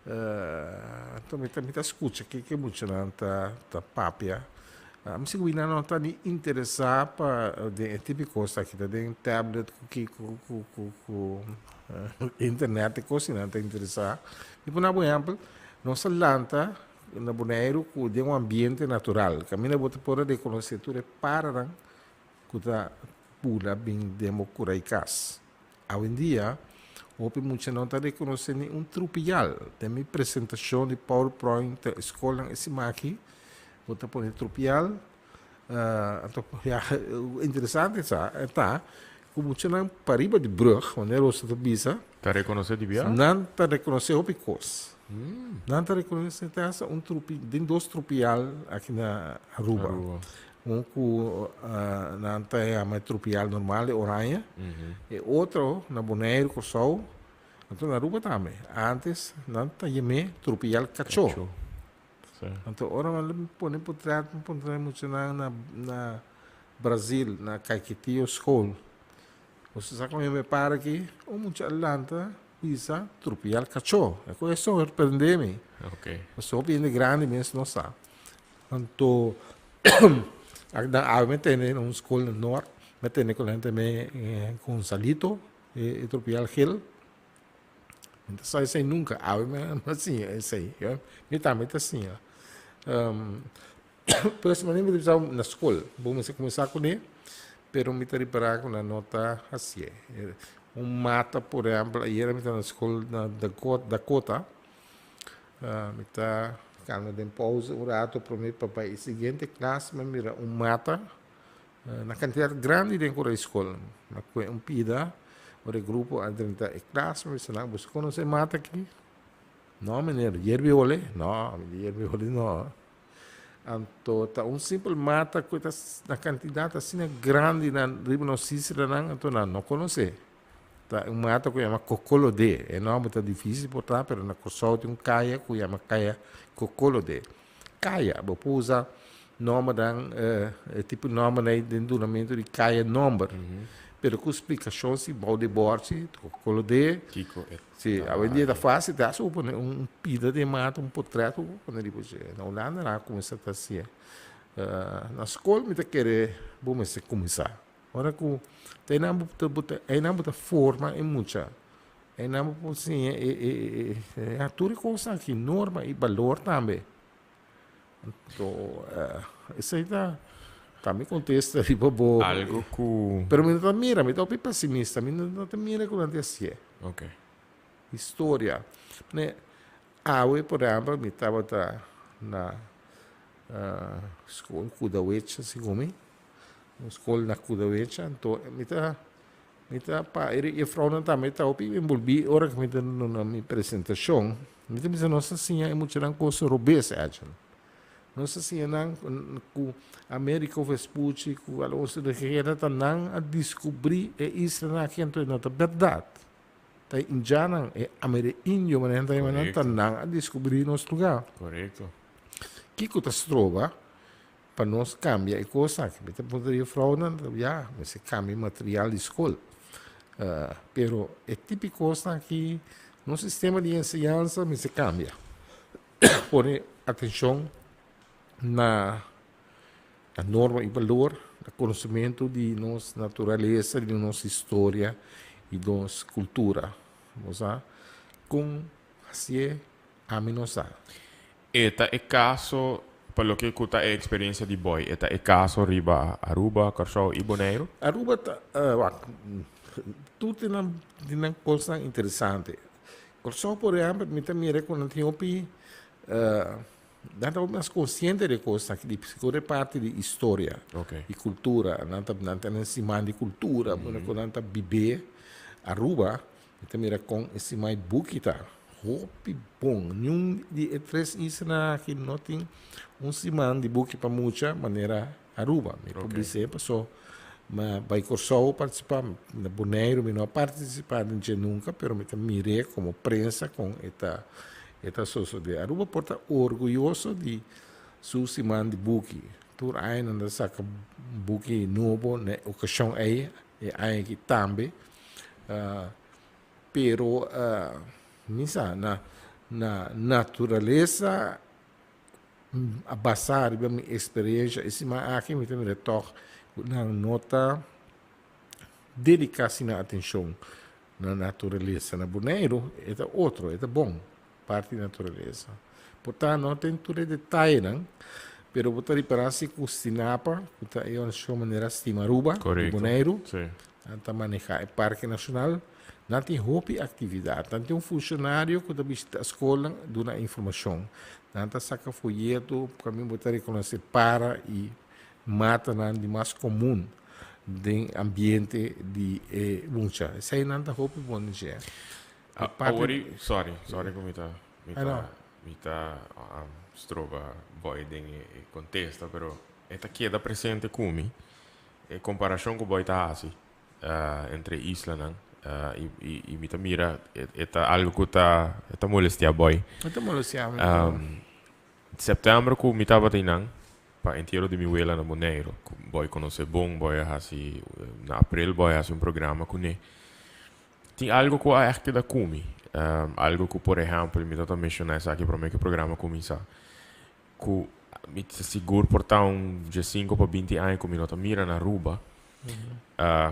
Anto mi ta mi ta skucha ke ke muchanan ta ta papia. Mi sigur nan no ta ni interesá pa den e tipo di kos aki. Ta den tablet ku kiko ku ku ku internet e kos nan ta interesá. Mi pone bo ehèmpel, nos a lanta Na Boneiru ku den un ambiente natural kaminda bo ta por a rekonosé tur e paranan ku ta bula bin den bo kura i kas. Awendia hopi mucha no ta rekonosé ni un trupial. Den mi presentashon di PowerPoint ta e skolnan e siman aki bo ta pone trupial. Anto ya interesante sa ta ku muchanan pariba di brug manera boso ta bisa. Ta rekonosé di bia? Nan ta rekonosé hopi kos. Nan ta rekonosé te hasta un trupi, den dos trupial aki na Aruba. Aruba. Un ku nan ta yama e trupial normal, e oranje. E otro na Boneiru, Kòrsou, anto na Aruba tambe. Antes nan ta yam'é trupial kachó. Kachó. Anto ora nan pone potret, mi puntra e muchanan na na Brazil, na Caiquetio school. Boso sa kon mi para aki? Un mucha a lanta bisa trupial kachó. E ku e sorprende mi. Pasobra hopi hende grandi mes no sa. Anto nan awe mi tende na un skol na nort, mi tende ku nan ta me Gonzalito, e trupial gel. Mi ta sa esei nunka. Awe mi a siña esei. Mi tambe ta siña. Pero si manera mi ta bisa na skol, bo mester kuminsá kuné, pero mi ta ripará ku nan no ta hasié. Un mata, por ehèmpel, ayera mi ta na skol na Dakota, mi ta kanda den pousa un rato promé pa bai e siguiente klas, mi a mira un mata na kantidat grandi den kura di skol. Mi a kue un pida, ora e grupo a drenta e klas, mi a bisa nan, boso konosé e mata aki? No, meneer, yerbi hole? No, yerbi hole no. Anto ta un simpel mata ku ta na kantidat asina grandi na riba nos islanan, anto nan no konosé. Ta un mata ku yama kokolodé. E nòmber ta difísil por ta, pero na Kòrsou tin un kaya ku yama Kaya Kokolodé. Kaya, bo por usa nòmbernan, e tipo nòmbernan ei den dunamentu di kaya nòmber. Pero ku splikashon si bou di bòrchi, kokolodé. Kiko e Si, awendia ta fásil, ta hasta bo pone un pida di e mata, un potrèt bo por pone riba dje. Na Hulanda nan a kuminsá ta hasié. Na skol mi ta kere bo mester kuminsá. Ora ku ta einan bo ta bo ta einan bo ta forma e mucha. Einan bo por siña e e e e tur e kosnan aki, norma i balor tambe. Anto esei ta ta mi kontesta riba bo. Algo ku. Pero mi no ta mira, mi ta hopi pesimista, mi no ta mira ku nan ta hasié. Ok. Historia. Ne awe por ehèmpel mi tabata na skol Kudawecha segun mi. Un skol na Kudawecha, anto mi ta mi ta pa e jefrounan tambe ta hopi enbolbí ora ku mi ta duna mi presentashon. Mi ta bisa nos ta siña e muchanan kos robes Edjean. Nos ta siña nan ku Americo Vespucci ku Alonso de Gea ta nan a diskubrí e islanan aki anto no ta bèrdat. Ta e indiannan, e Amerindio manera nan ta yama nan, ta nan a diskubrí nos lugá. Korekto. Kiko ta stroba Pa nos cambia e cos aki. Mi ta puntra juffrouwnan, ya, mester cambia e material di school. Pero e tipo cosnan aki, nos sistema di enseñansa mester cambia. Pone atencion na norma y balor, na conocimento di nos naturalesa, di nos historia y nos cultura. Bo sa con hacié? Ami no sa. E ta e kaso, pa loke ku ta e eksperensia di Boy, e ta e kaso riba Aruba, Kòrsou i Boneiru? Aruba ta, wak, tur tin nan, tin nan kosnan interesante. Kòrsou por ehèmpel mi ta mira ku nan tin hopi, nan ta hopi mas konsiente di e kosnan aki, di sigur e parti di historia i kultura. Nan ta, nan ta na e siman di kultura, ku nan ta bib'é. Aruba, Mi ta mira kon e simai buki ta. Hopi bon. Niun di e tres islanan aki no tin un siman di buki pa mucha manera Aruba. Mi por bis'é paso mi a bai Kòrsou partisipá, na Boneiru mi no a partisipá den dje nunka, pero mi ta mir'é komo prensa kon e ta e ta sosodé. Aruba por ta orguyoso di su siman di buki. Tur aña nan ta saka buki nobo na e okashon ei, e aña aki tambe. Pero mi sa na na naturalesa a basa riba mi experiencia e siman aki mi ta mira tog ku nan no ta dedica asina atencion na naturalesa. Na Boneiru e ta otro, e ta bon parti di naturalesa. Por ta no tin tur e detayenan, pero bo ta ripara si ku Stinapa, ku ta e organisashon manera Stima Aruba di Boneiru, nan ta maneha e parke nashonal, nan tin hopi aktividat. Nan tin un funshonario ku ta bishita skolnan duna informashon. Nan ta saka foyeto kaminda bo ta rekonosé para i matanan di mas komun den ambiente di e mucha. Esei nan ta hopi bon dje. Awor i, sorry, sorry ku mi ta, mi ta, mi ta stroba Boy den e kontesta, pero e ta keda presente ku mi e komparashon ku Boy ta hasi entre e islanan i mi ta mira e ta algu ku ta, e ta molestia Boy. E ta molestia mi. September ku mi tabata einan pa entiero di mi wela na Boneiru, ku Boy konosé bon, Boy a hasi, na aprel Boy a hasi un programa kuné. Tin algo ku a ègt keda ku mi. Algo ku, por ehèmpel, mi tabata menshoná esaki promé ku e programa kuminsá, ku mi ta sigur por ta un diesinko pa binti aña ku mi no ta mira na Aruba,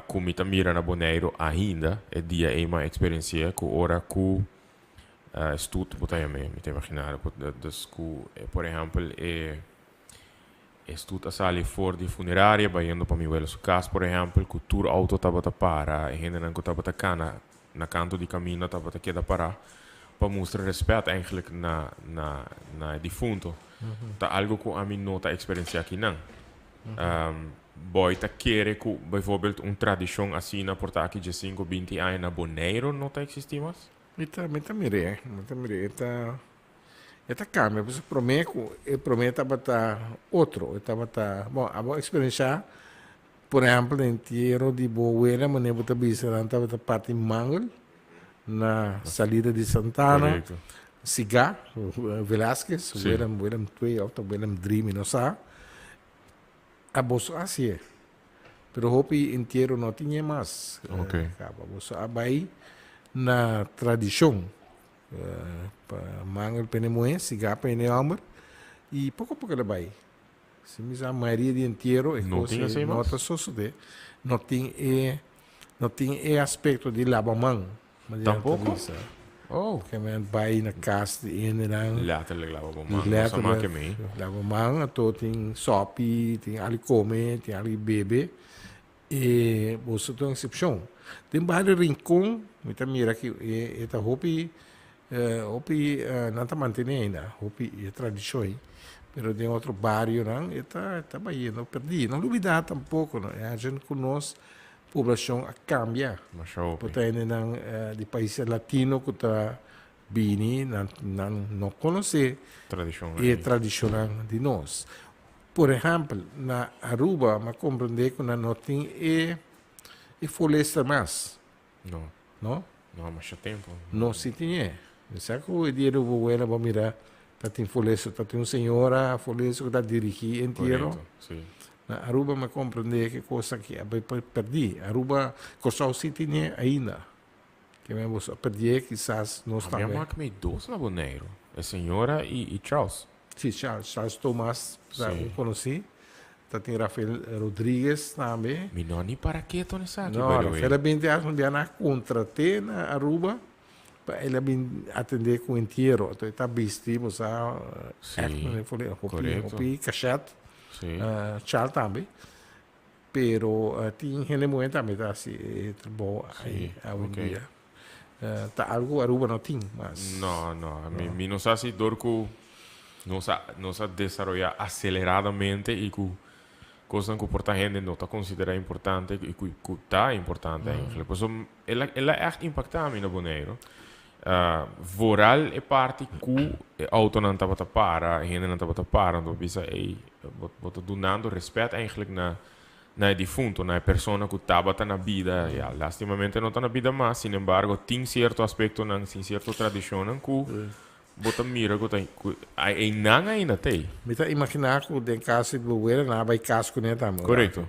ku mi ta mira na Boneiru ainda. E dia ei mi a eksperensi'é ku ora ku stoet bo ta yam'é, mi ta imaginá, dus ku, por ehèmpel, e. E stut a sali for di funeraria bayendo pa mi wela su kas, por ehèmpel, ku tur outo tabata para, e hendenan ku tabata kana na kantu di kaminda tabata keda pará pa mustra rèspèt eigentlik na na na e difunto. Ta algu ku ami no ta eksperensiá akinan. Boy ta kere ku bijvoorbeeld un tradishon asina por ta aki diesinko, binti aña na Boneiru no ta eksistí mas? Mi ta mi ta mir'é, mi ta mir'é. E ta E ta cambia, pasobra prome cu e prome tabata otro, e tabata, bon, abo experiencia Por ehempel, den entiero di bo wela, manera bo ta bisa, nan tabata parti mangel na salida di Santana. Sigá, Velasquez, Willem, Willem 2 of ta Willem 3, mi no sa. A boso a hacié. Pero hopi entiero no tin e mas. Caba boso a bay na tradicion. Pa mangel pene muhe, sigá pene homber. Y poco a poco el a bay. Si mi sa mayoria di entiero e No cos tin ei así no mas? ta sosode. No tin e no tin e aspecto di laba man. Manera ta Tampoco? bisa. Oh. Ke men bai na cas di hendenan. Letterlijk laba bo man. No sa Letterlijk make mi. laba man. Anto tin sopi, tin algo come, tin algo bebe. E boso ta un excepcion. Den bario Rincon mi ta mira ki e ta hopi hopi nan ta mantene ainda hopi e tradicion ei, pero den otro barionan e ta ta bayendo perdi. No lubida tampoco no e haci cu nos poblacion a cambia. Masha hopi. Por ta hendenan di paisnan latino cu ta bini nan nan no conoce Tradicion e ei. tradicionnan di nos. Por ehempel, na Aruba m'a comprende cu nan no tin e e folester mas. No. No? No, masha tempo. No si tin e. Mi sa cu e dia di bo wela bo mira ta tin folester, ta tin un señora folester cu ta dirigi e entiero. Correcto, si. Na Aruba m'a comprende cu e cos aki a bay perdi. Aruba, Corsou si tin e ainda. Ke men boso a perdié kisas nos A mi a tambe. mak mi dos na Boneiru, e señora i Charles. Sí, Charles, Charles Thomas ta Sí. un konosí. Ta tin Rafael Rodriguez tambe. Mi no ni para keto n'esaki, No, by the way. Rafael a bin te haci un dia nan a contraté na Aruba pa el a bin atendé cu entiero. Entonces e ta bisti, bo sa, Sí, echt manera for hopi, correcto. hopi cachet. Sí. Charles tambe. Pero tin hende muhé tambe ta hasi e trabou ai awendia. Ta algu Aruba no tin mas. No, no. Mi, mi no sa si dor ku nos a, nos a desaroyá aseleradamente i ku kosnan ku por ta hende no ta konsiderá importante i ku, ku ta importante eigenlijk. Pasobra el a, el a ègt impaktá mi na Boneiru. Vooral e parti ku e autonan tabata para, e hendenan tabata para, anto bo bisa ey, bo bo ta dunando respet eigenlijk na na e difunto, na e persona ku tabata na bida, ya lastimamente no ta na bida mas, sin embargo tin sierto aspektonan, tin sierto tradishonnan ku bo ta mira ku ta ku einan ainda ta ei. Mi ta imaginá ku den kas di bo wela nan a bai kas kuné tambe. Korekto.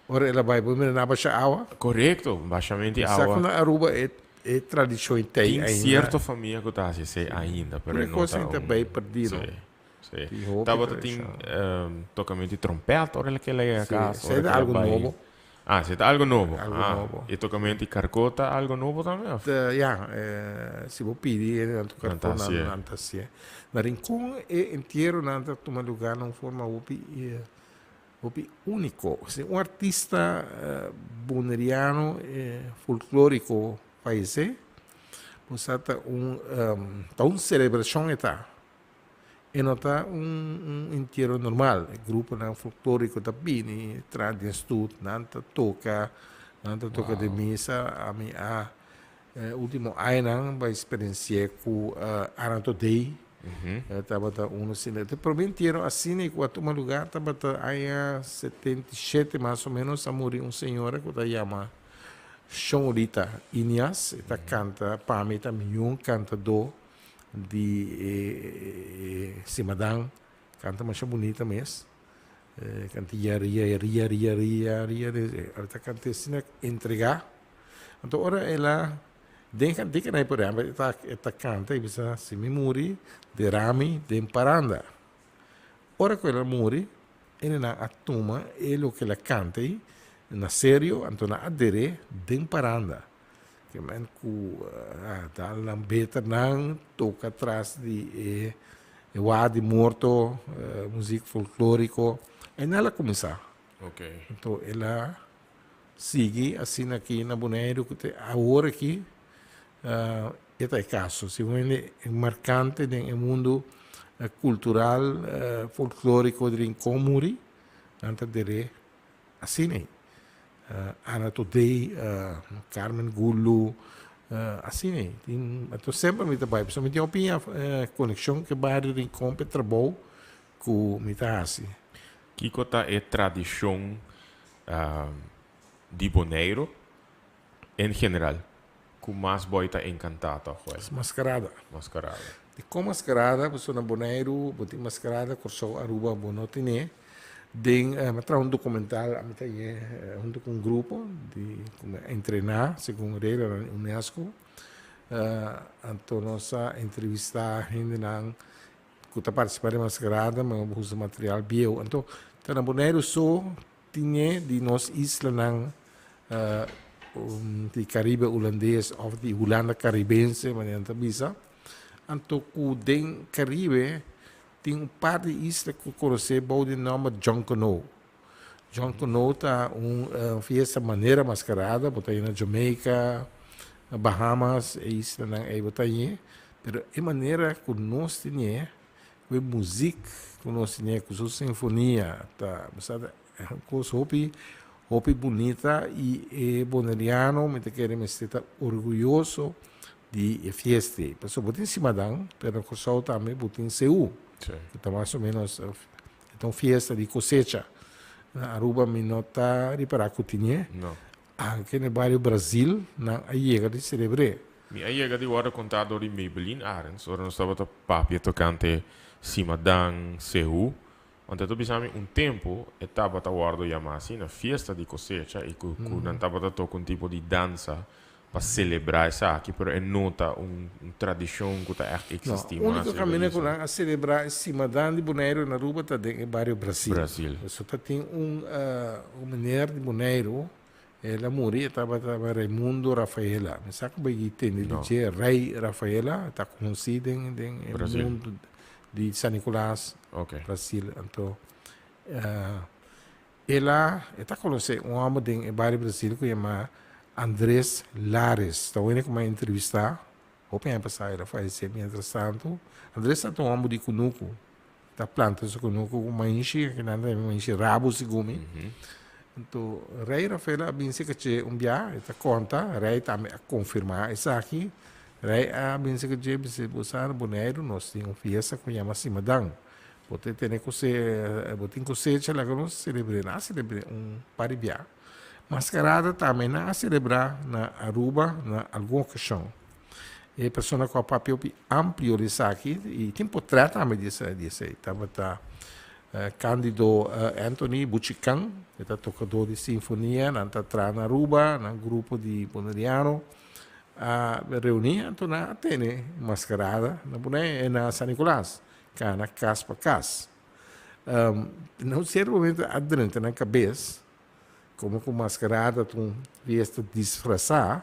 Ora el a bai bo mira nan a basha awa. Korekto, bashamenti Sa awa. ku na Aruba e E tradicion ei Tin ainda. cierto famia cu ta haci esey ainda, pero e Pura no cosa ta ei ta un. bay perdi, no? Sí, sí. Tin hopi Tabata tin tradicion. tocamento di trompet ora el a keda yega Sí, cas, esey ora ta keda algo bay. nobo. Ah, esey ta algo nobo. Algo Ah, nobo. y tocamento di carco ta algo nobo tambe, of? Ta, ya, si bo pidi e nan toca Nan ta carco, hacié. nan ta hacié. Na Rincon e entierronan ta tuma lugar na un forma hopi Hopi úniko. Si un artista boneriano folklóriko fayesé, bo sa ta un ta un selebrashon e ta. E no ta un un entiero normal. E gruponan folklóriko ta bini traha den stut, nan ta toka, nan ta toka den misa. Ami a E ultimo añanan bo a experiencié cu Ana Todey tabata uno asina. E prome entiero asina cu a tuma lugar tabata aña 77 mas o menos a muri un señora cu ta yama Shonrita Inias. E ta canta, pa mi ta miyon cantador di e Simadan. Canta masha bunita mes. Canta ria ria ria ria ria ria. E ta canta asina entrega. Anto ora el a den kantika por ehempel e ta e ta kanta i bisa si mi muri derami den paranda. Ora ku el a muri enenan a tuma e loke el a kanta ei na serio anto nan a der'é den paranda. Ke men ku a dal nan beternan toka tras di e e wak di morto muzik folkloriko einan el a kuminsá. Anto el a Sigui asina aki na Boneiru ku te awor aki e ta e kaso. Si un hende markante den e mundu kultural folkloriko di Rincon muri, nan ta der'é asina ei. Ana Todey, Carmen Gulu, asina ei. Tin, anto semper mi ta bai pasobra mi tin hopi konekshon ku e bario Rincon pa e trabou ku mi ta hasi. Kiko ta e tradishon? di Boneiro en general ku mas bo ta enkantá tòg wel? Maskarada. Maskarada. Dikon maskarada? Pasobra na Boneiru bo tin maskarada, Kòrsou, Aruba bo no tene. Den mi a traha un dokumental ami ta ye huntu ku un grupo di ku mi a entrená segun reglanan di UNESCO. Anto nos a entrevistá hendenan ku ta partisipá den maskarada, mi a usa material bieu. Anto ta na Boneiru so Tin di nos islanan di Caribe Hulandes of di Hulanda Caribense, manera nan ta bisa. Anto cu den Caribe tin un par di isla cu conoce bou di nomber Jonkonó. Jonkonó ta un fiesta manera mascarada, bo ta haya na Jamaica, Bahamas, e islanan ey bo ta haya. Pero e manera cu nos tine Ku e muzik ku nos tene ku su sinfonia ta sa ta un kos hopi hopi bunita i e boneriano mi ta kere mester ta orguyoso di e fiesta ei. Pasobra bo tin Simadan pero na Kòrsou tambe bo tin Seú ku ta mas o menos e ta un fiesta di kosecha. Na Aruba mi no ta ripará ku tine. Anke na e bario Brazil nan a yega di selebr'é. Mi a yega di wòrdu kontá dor di Maybelline Arends ora nos tabata papia tokante Simadan Sehu. Anto e ta bisa mi un tempu e tabata wòrdu yamá asina, fiesta di kosecha, i ku ku nan tabata toka un tipo di dansa pa selebrá esaki, pero e no ta un tradishon ku ta ègt No, eksistí mas úniko riba kaminda ku isla. nan a selebrá e Simadan di Boneiru na Aruba ta den e bario Brasil. Brasil. Pasobra ta tin un un meneer di Boneiru, el a muri, e tabata Raimundo Rafaela. Mi sa ku bo a tende di No. dje, Rei Rafaela, e ta konosí den den e Brasil. mundu di San Nicolas, Oké. Brasil. Anto El a e ta konosé un hòmber den e bario Brasil ku yama Andres Lares. Ta wende ku mi a entrevistá hopi aña pasá, el a fayesé. Mientras tanto, Andres tabata un hòmber di kunuku, ta planta su kunuku ku mainshi, kinan ta yama mainshi rabu segun mi. Anto Rei Rafael a bin serka dje un bia, e ta konta, Rei tambe a konfirmá esaki. Rei a bin serka dje bisa, Bo sa na Boneiru nos tin un fiesta ku yama Simadan. Bo te tene kose, bo tin kosecha laga nos selebr'é. Nan a selebr'é un par di bia. Maskarada tambe nan a selebrá na Aruba na algun okashon. E persona ku a papia hopi amplio di esaki i tin potrèt tambe di esei tabata Candido Anthony Buchican, e ta tokadó di sinfonia, nan ta traha na Aruba, nan grupo di boneriano a reuní anto nan a tene maskarada na Bonaire, na San Nicolas. Kana kas pa kas. Na un sierto momento a drenta nan kabes komo ku maskarada ta un fiesta disfrasá,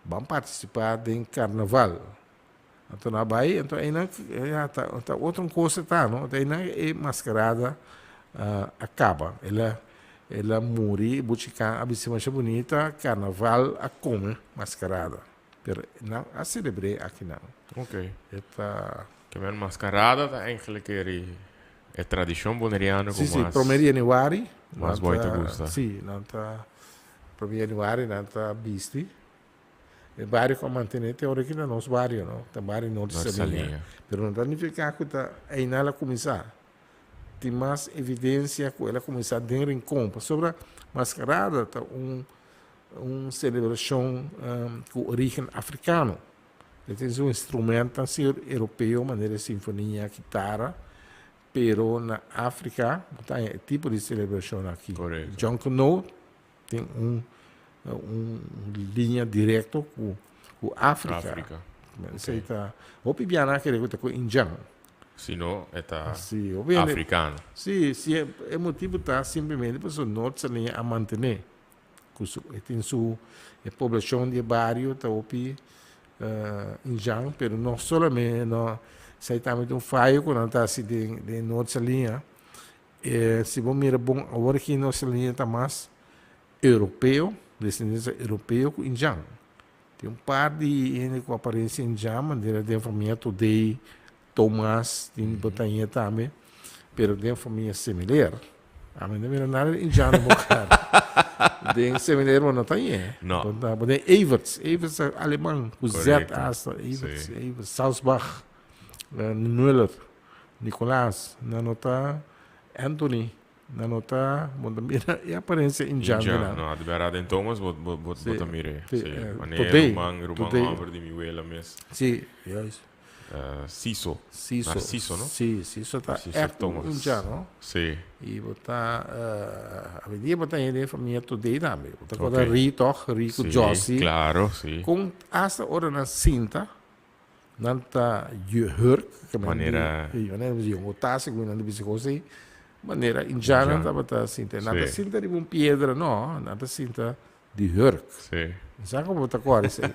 ban partisipá den karnaval. Anto nan a bai, anto einan ya ta ta otro un kos e ta no, anto einan e maskarada a kaba. El a el a muri, Buchikan a bisti masha bunita, karnaval a kome maskarada. Pero nan a celebr'é akinan. Ok. E ta. Ke men mascarada ta eigenlijk eri e tradicion boneriano ku Sí, sí, mas. prome di januari. Mas Nan boy ta ta, gusta. sí, nan ta, prome di januari nan ta bisti. E bario ku a mantené te ora aki ta nos bario, no? Ta bario Norte Norte Saliña. Saliña. Pero no ta nifiká ku ta einan el a kuminsá. Tin mas evidensia ku el a kuminsá den Rincon, pasobra mascarada ta un Un celebracion cu origen africano. E tin su instrumentan si europeo manera sinfonia, kitara, pero na Africa bo ta haña e tipo di celebracion aki. Correcto. John Cano tin un un linea directo cu cu Africa. Africa. Esey ta hopi biaha nan a kere cu ta cu Indian. Si no e ta Si, hopi hende africano. Si, si e motibo ta simplemente pasobra Noord Saliña a mantene. Ku su e tin su e poblashon di e bario ta hopi injan pero no solamente no esei tambe ta un fayo ku nan ta hasi den den Noord Saliña e si bo mira bon awor aki Noord Saliña ta mas europeo desendensia europeo ku injan tin un par di hende ku aparensia injan manera den famia Todey Tomas tin botañe tambe, pero den famia Semiler. Ami no mira nada di indiano bo cara. Den Semiler bo no ta ñe. No. Bo ta bo den Everts. Everts ta aleman ku Z Correcto. hasta. Everts, Sí. Everts, Salzbach, Muller, Nicolaas. Nan no ta Anthony. Nan no ta, bo ta mira e aparencia indjan di nan. No, di berdad den Thomas bo bo bo bo ta mira. Si, manera ruman ruman homber di mi wela mes. Si, juist. Siso. Siso. Narciso, no? Si, Siso ta echt un indjan, no? Si. Y bo ta, awendia bo ta hende den famia today tambe. Bo ta corda Ri toch, Ri cu Josie. Si, claro, si. Con hasta ora nan sinta. Nan ta jehurk, ke men Manera. di, manera di un otase ku nan di bisa kos ei, manera indjanan tabata sinta. Nan ta sinta riba un piedra no, nan ta sinta di hurk. Sí. Mi sa komo bo ta kòrda esei.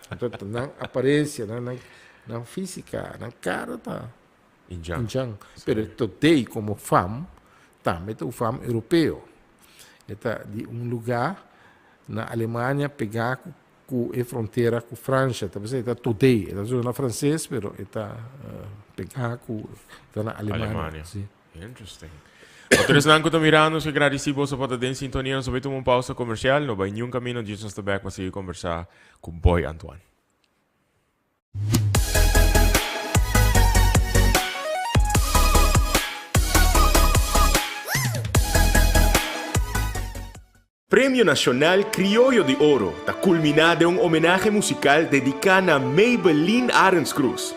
Anto nan aparensia, nan nan nan físika, nan kara ta Indjan. indjan. Pero todei komo fam, tambe ta un fam europeo. E ta di un lugá na Alemania pegá ku Cu e frontera cu Francia, ta bisa e ta today, e ta zona frances pero e ta pega cu, e ta na Alemania. Alemania. Si. Interesting. Otro esnan cu ta mirando, nos ke gradici boso pa ta den sintonia. Nos a bay tuma un pausa comercial, no bay niun camino, djis nos ta bek pa sigui conversa cu Boy Antoine. Premio Nacional Crioyo di Oro ta culmina den un homenahe musical dedica na Maybelline Arends Cruz.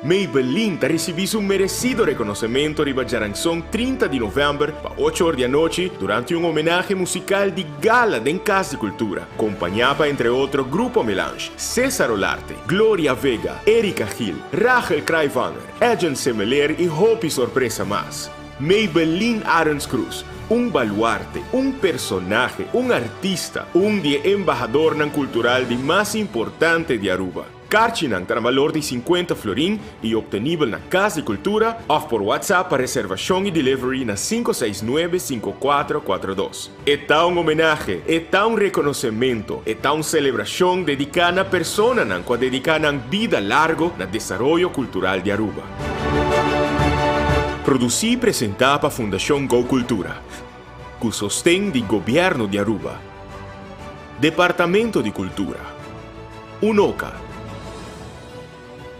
Maybelline ta ricibi su merecido reconocemento riba djaranson 30 di november pa ocho or di anochi durante un homenahe musical di gala den Cas di Cultura, compaña pa entre otro Grupo Melange, Cesar Olarte, Gloria Vega, Erika Gil, Rachel Kraaijvanger, Edjean Semeleer y hopi sorpresa mas. Maybelline Arends Cruz, un baluarte, un personahe, un artista, un di e embahadornan cultural di mas importante di Aruba. Karchinan ta na balor di 50 florin y obtenibel na Cas di Cultura of por WhatsApp pa reservacion y delivery na 569 5442. E ta un homenahe, e ta un reconocemento, e ta un celebracion dedica na personanan cu a dedica nan bida largo na desaroyo cultural di Aruba. Producí y presentá pa Fundacion Go Cultura, cu sosten di Gobierno di Aruba, Departamento di Cultura, UNOCA,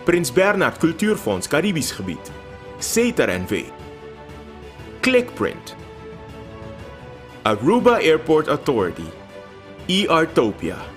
Prins Bernhard Cultuurfonds Caribisch Gebied, Setar NV, Clickprint, Aruba Airport Authority y Artopia.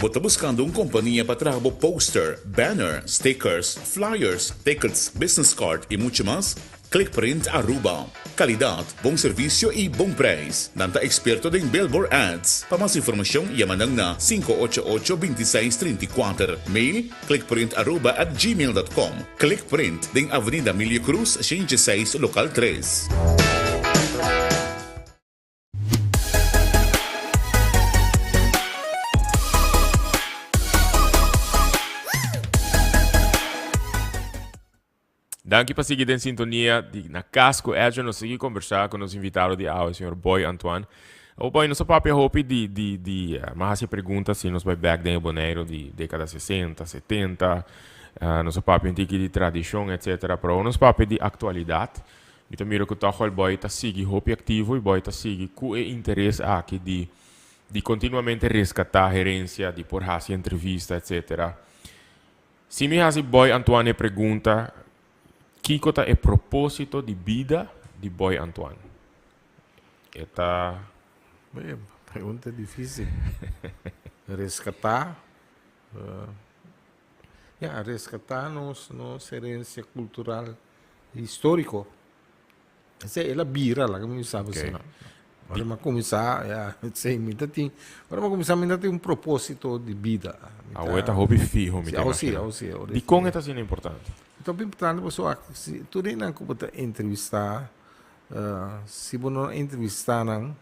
Bo ta buscando un compania pa traha bo poster, banner, stickers, flyers, tickets, business card y mucho mas? Clickprint Aruba. Calidad, bon servicio y bon prijs. Nan ta experto den billboard ads. Pa mas informacion yama nan na 588 26 34. Mail clickprintaruba@gmail.com. Clickprint den Avenida Emilio Cruz 106 local 3. Danki pa sigui den sintonia di Na Cas cu Edwin. Nos sigui conversa cu nos invitado di awe, señor Boy Antoine. O Boy, nos a papia hopi di, di, di, uh, m'a haci pregunta si nos bai back den e Bonaire di decada 60, 70. Nos a papia un tiki di tradicion, etcetera. Pero awo nos papia di actualidad. Mi ta mira cu toch wel Boy ta sigui hopi activo y Boy ta sigui cu e interes aki di, di continuamente rescata herencia, di por haci entrevista, etcetera. Si mi hasi Boy Antoine e pregunta, Kiko ta e propósito di bida di Boy Antoine? E ta. Be, pregunta difícil. Rescatá, ya, rescatá nos, nos herencia cultural histórico. Esei el a bira, laga mi bisa bo asina. Ora mi a kuminsá, ya, sí, mi ta tin, ora mi a kuminsá mi ta tin un propósito di bida. Mi ta. Awe ta hopi fiho, mi Sí, ta awe sí, imaginá. awe sí, awe Dikon e ta asina importante? Ta hopi importante pasobra si tur hendenan ku bo ta entrevistá, si bo no entrevistá nan,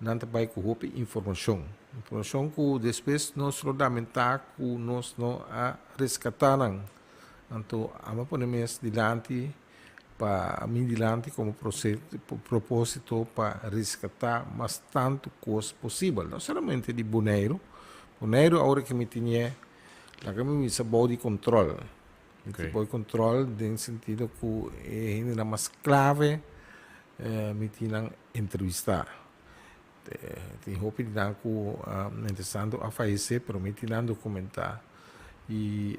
nan ta bai ku hopi informashon. Informashon ku despues nos lo lamentá ku nos no a reskatá nan. Anto amo a pone mes dilanti pa mi dilanti komo propósito pa reskatá mas tantu kos posibel, no solamente di Boneiru. Boneiru awor ke mi tinié laga mi bisa bou di kontròl. Mi tin bou di kontròl den sentido ku e hendenan mas klave mi tin nan entrevistá. Tin hopi di nan ku mientras tanto a fayesé pero mi tin nan dokumentá i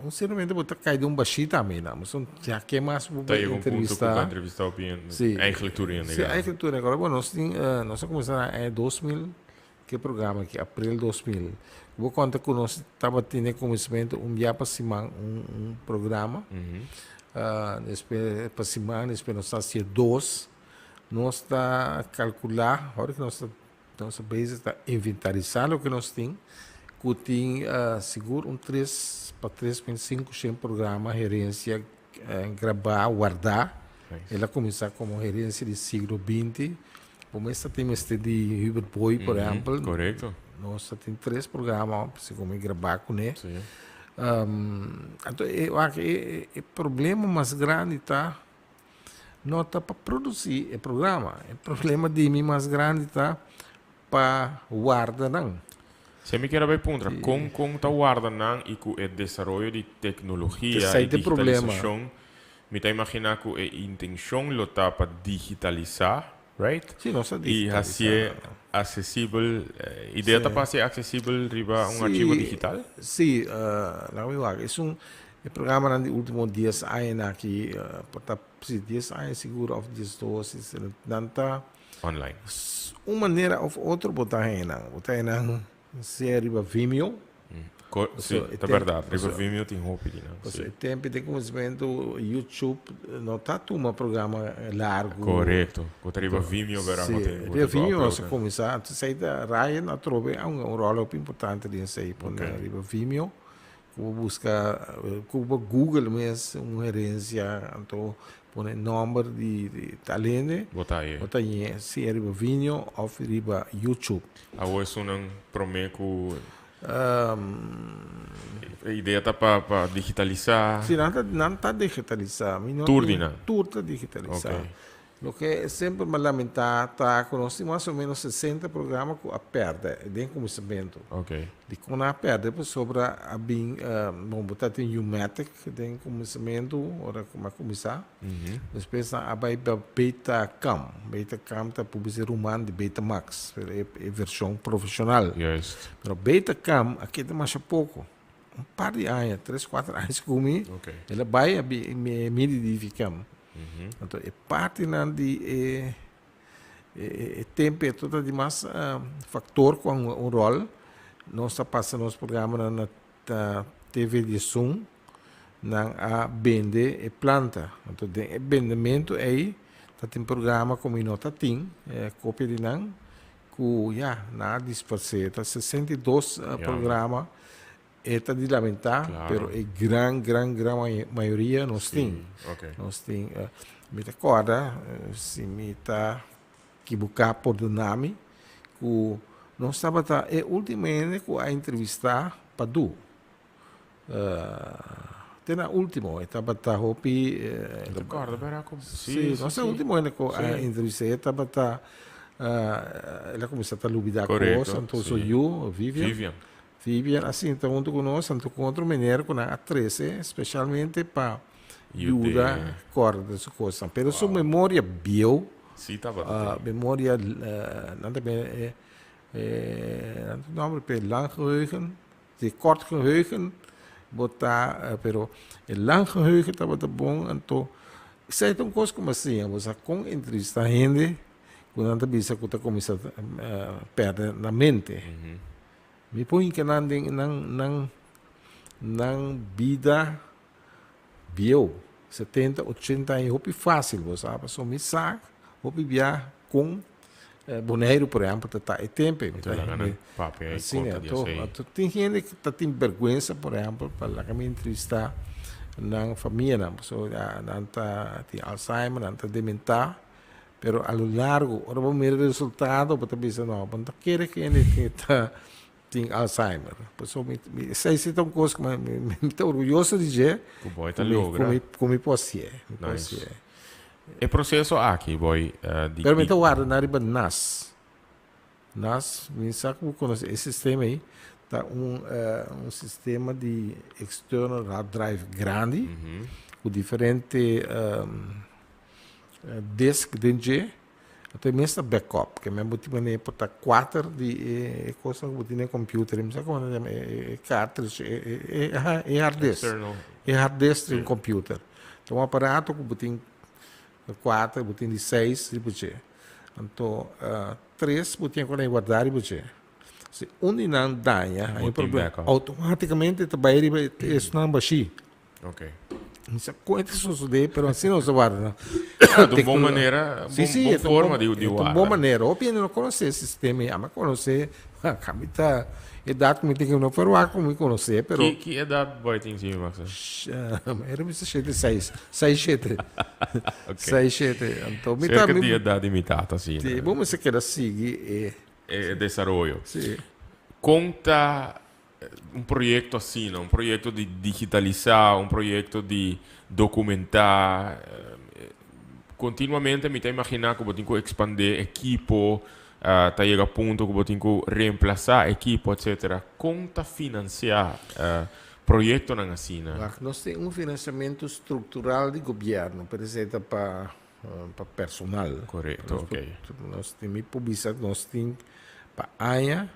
un sierto momento bo ta kai den un bashí tambe nan bo ya ke mas bo Ta bai yega un punto ku bo a entrevistá. entrevistá hopi hende Sí, eigenlijk tur hende sí kaba. eigenlijk tur hende kaba. Bueno nos tin nos a kuminsá na aña 2000 ke programa aki april 2000. Bo konta ku nos tabatin den kuminsamentu un bia pa siman un un programa despues pa siman despues nos ta hasié dos. Nos ta kalkulá, ora ku nos ta nos ta bezig ta inventarisá loke nos tin, ku tin sigur un tres pa 3500 programa herensia grabá, wardá. El a kuminsá komo herensia di siglo 20. Bo mes ta tin mester di Hubert Booi, por ehèmpel. Korekto. Nos ta tin tres programa segun mi grabá kuné. Anto e wak e problema mas grandi ta No ta pa produci e programa. E problema di mi mas grandi ta pa warda nan. Si mi kier a bay puntra, con con ta warda nan y cu e desaroyo di tecnologia Esey y ta e problema. digitalisacion, mi ta imagina cu e intencion lo ta pa digitalisa, right? Si, nos ta Y digitalisa hacié nan. accesibel, idea ta pa hacié accesibel riba un archivo Si, digital? si, laga mi wak. Esun E programanan di ultimo dies añanan aki, por ta si dies aña sigur of 12, nan ta Online. Un manera of otro bo ta haña nan. Bo ta haña nan sea riba Vimeo. Si, ta berdad. Riba Vimeo tin hopi di nan. Pasobra e tempo di kuminsamentu YouTube no ta tuma programa largu. Korekto. Bo ta riba Vimeo bera bo tin. Riba Vimeo nos a kuminsá. Entonces ei ta Ryan atrobe a hunga un ròl hopi importante den esei. Pone riba Vimeo. Ku bo buska, ku bo google mes un herensia, anto pone nomber di tal hende, Bo ta hañ'é. bo ta hañ'é sea riba Vimeo of riba YouTube. Awor esunnan promé ku e idea ta pa pa digitalisá. Si, nan ta nan ta digitalisá. Mi no Tur di tin nan? Tur ta digitalisá. Oké. Loke semper mi a lamentá ta ku nos tin mas o ménos 60 programa ku a pèrdè den kuminsamentu. Dikon nan a pèrdè? Pasobra a bin, bon, bo ta tin U-matic den kuminsamentu ora ku mi a kuminsá. Despues nan a bai pa Betacam. Betacam ta publisé ruman di Betamax, pero e vershon profeshonal. Pero Betacam a keda masha poko. Un par di aña, tres, kuater aña segun mi, el a bai a midi di Vicam. Anto e partinan di e e tempo e ta di mas factor cu a hunga un rol. Nos ta pasa nos programanan na TV 11, nan a bende e planta. Anto den e bendemento ey ta tin programa cu mi no ta tin copia di nan cu ya nan a dispers'e. Ta 62 programa. E ta di lamentá, Claro. pero e gran, gran, gran mayoria nos Sí, tin. ok. Nos tin. Mi ta kòrda, si mi ta kibuká pordona mi, ku nos tabata e último hende ku a entrevistá Padú. Te na último, e tabata hopi. Mi ta kòrda bera ku Sí, sí, sí, nos e sí. último hende ku a Sí. entrevistá. E tabata, el a kuminsá ta lubidá kos, Korekto, anto su sí. yu, Vivian. Vivian. Vivian a sinta huntu ku nos anto ku otro meneer ku nan a trese spesialmente pa yuda kòrda su kosnan. Pero su memoria bieu, Sí, tabata tin. memoria, nan ta bini nan ta nomber p'e lang geheugen, di kort geheugen bo ta, pero e lang geheugen tabata bon anto esei ta un kos ku mi a siña, bo sa kon entrevista hende ku nan ta bisa ku ta kuminsá pèrdè nan mente. Mi por hinka nan den nan nan nan bida bieu, 70, 80 aña, hopi fácil, bo sa, pasobra mi sa hopi bia con. Boneiru, por ehèmpel, ta ta e tempu ei. Anto laga nan papia i konta di esei. Anto tin hende ku ta tin bèrgwensa, por ehèmpel, pa laga mi entrevistá nan famianan, pasobra nan ta tin Alzheimer, nan ta dementá, pero a lo largo ora bo mira e resultado bo ta bisa no, bo no ta kere ku hende ta tin Alzheimer. Pasobra mi esei si ta un kos ku mi ta orguyoso di dje. Ku bo ta logra. Ku mi por hasié, mi por hasié. E proceso aki, boy, di. Pero mi ta warda nan riba nas. Nas, mi sa ku bo konosé e sistema ei, ta un un sistema di external hard drive grandi, ku diferente disk den dje. Anto e mes ta backup, ke men bo tin manera por ta kuater di e kosnan ku bo tin den computer, mi sa komo nan yama e cartridge, e hard disk, e hard disk di un computer. Ta un aparato ku bo tin kuater, bo tin di seis riba dje. Anto tres bo tin ku nan guarda riba dje. Si un di nan daña, hay un problema, automaticamente ta bai riba esnan bashí. Ok. Mi sa kon e ta sosodé, pero asina nos ta warda nan. Ah, ta un bon manera, Sí, bon, sí, bon e ta un forma bon, di, di e ta un warda. bon manera. Hopi hende no konosé e sistema ei. Ami a konosé, ami ta edat ku mi tin ku no ferwagt ku mi konosé, pero Ki, ki edat bo tin si mi mag sa? Era mi sa shete seis, seis shete. Ok. Seis shete. Anto mi ta, Serka mi, di edat di mi tata, si. sí, bo mester keda sigui e, E desaroyo. sí. Kon ta Un proyecto asina, un proyecto di digitalisa, un proyecto di documenta, continuamente mi ta imagina cu bo tin cu expande ekipo, ta yega punto cu bo tin cu reemplasa ekipo, etcetera. Con ta financia proyectonan asina? Wak, nos tin un financiamento structural di gobierno, pero esey ta pa pa personal. Corecto, ok. Nos tin, mi por bisa nos tin pa aña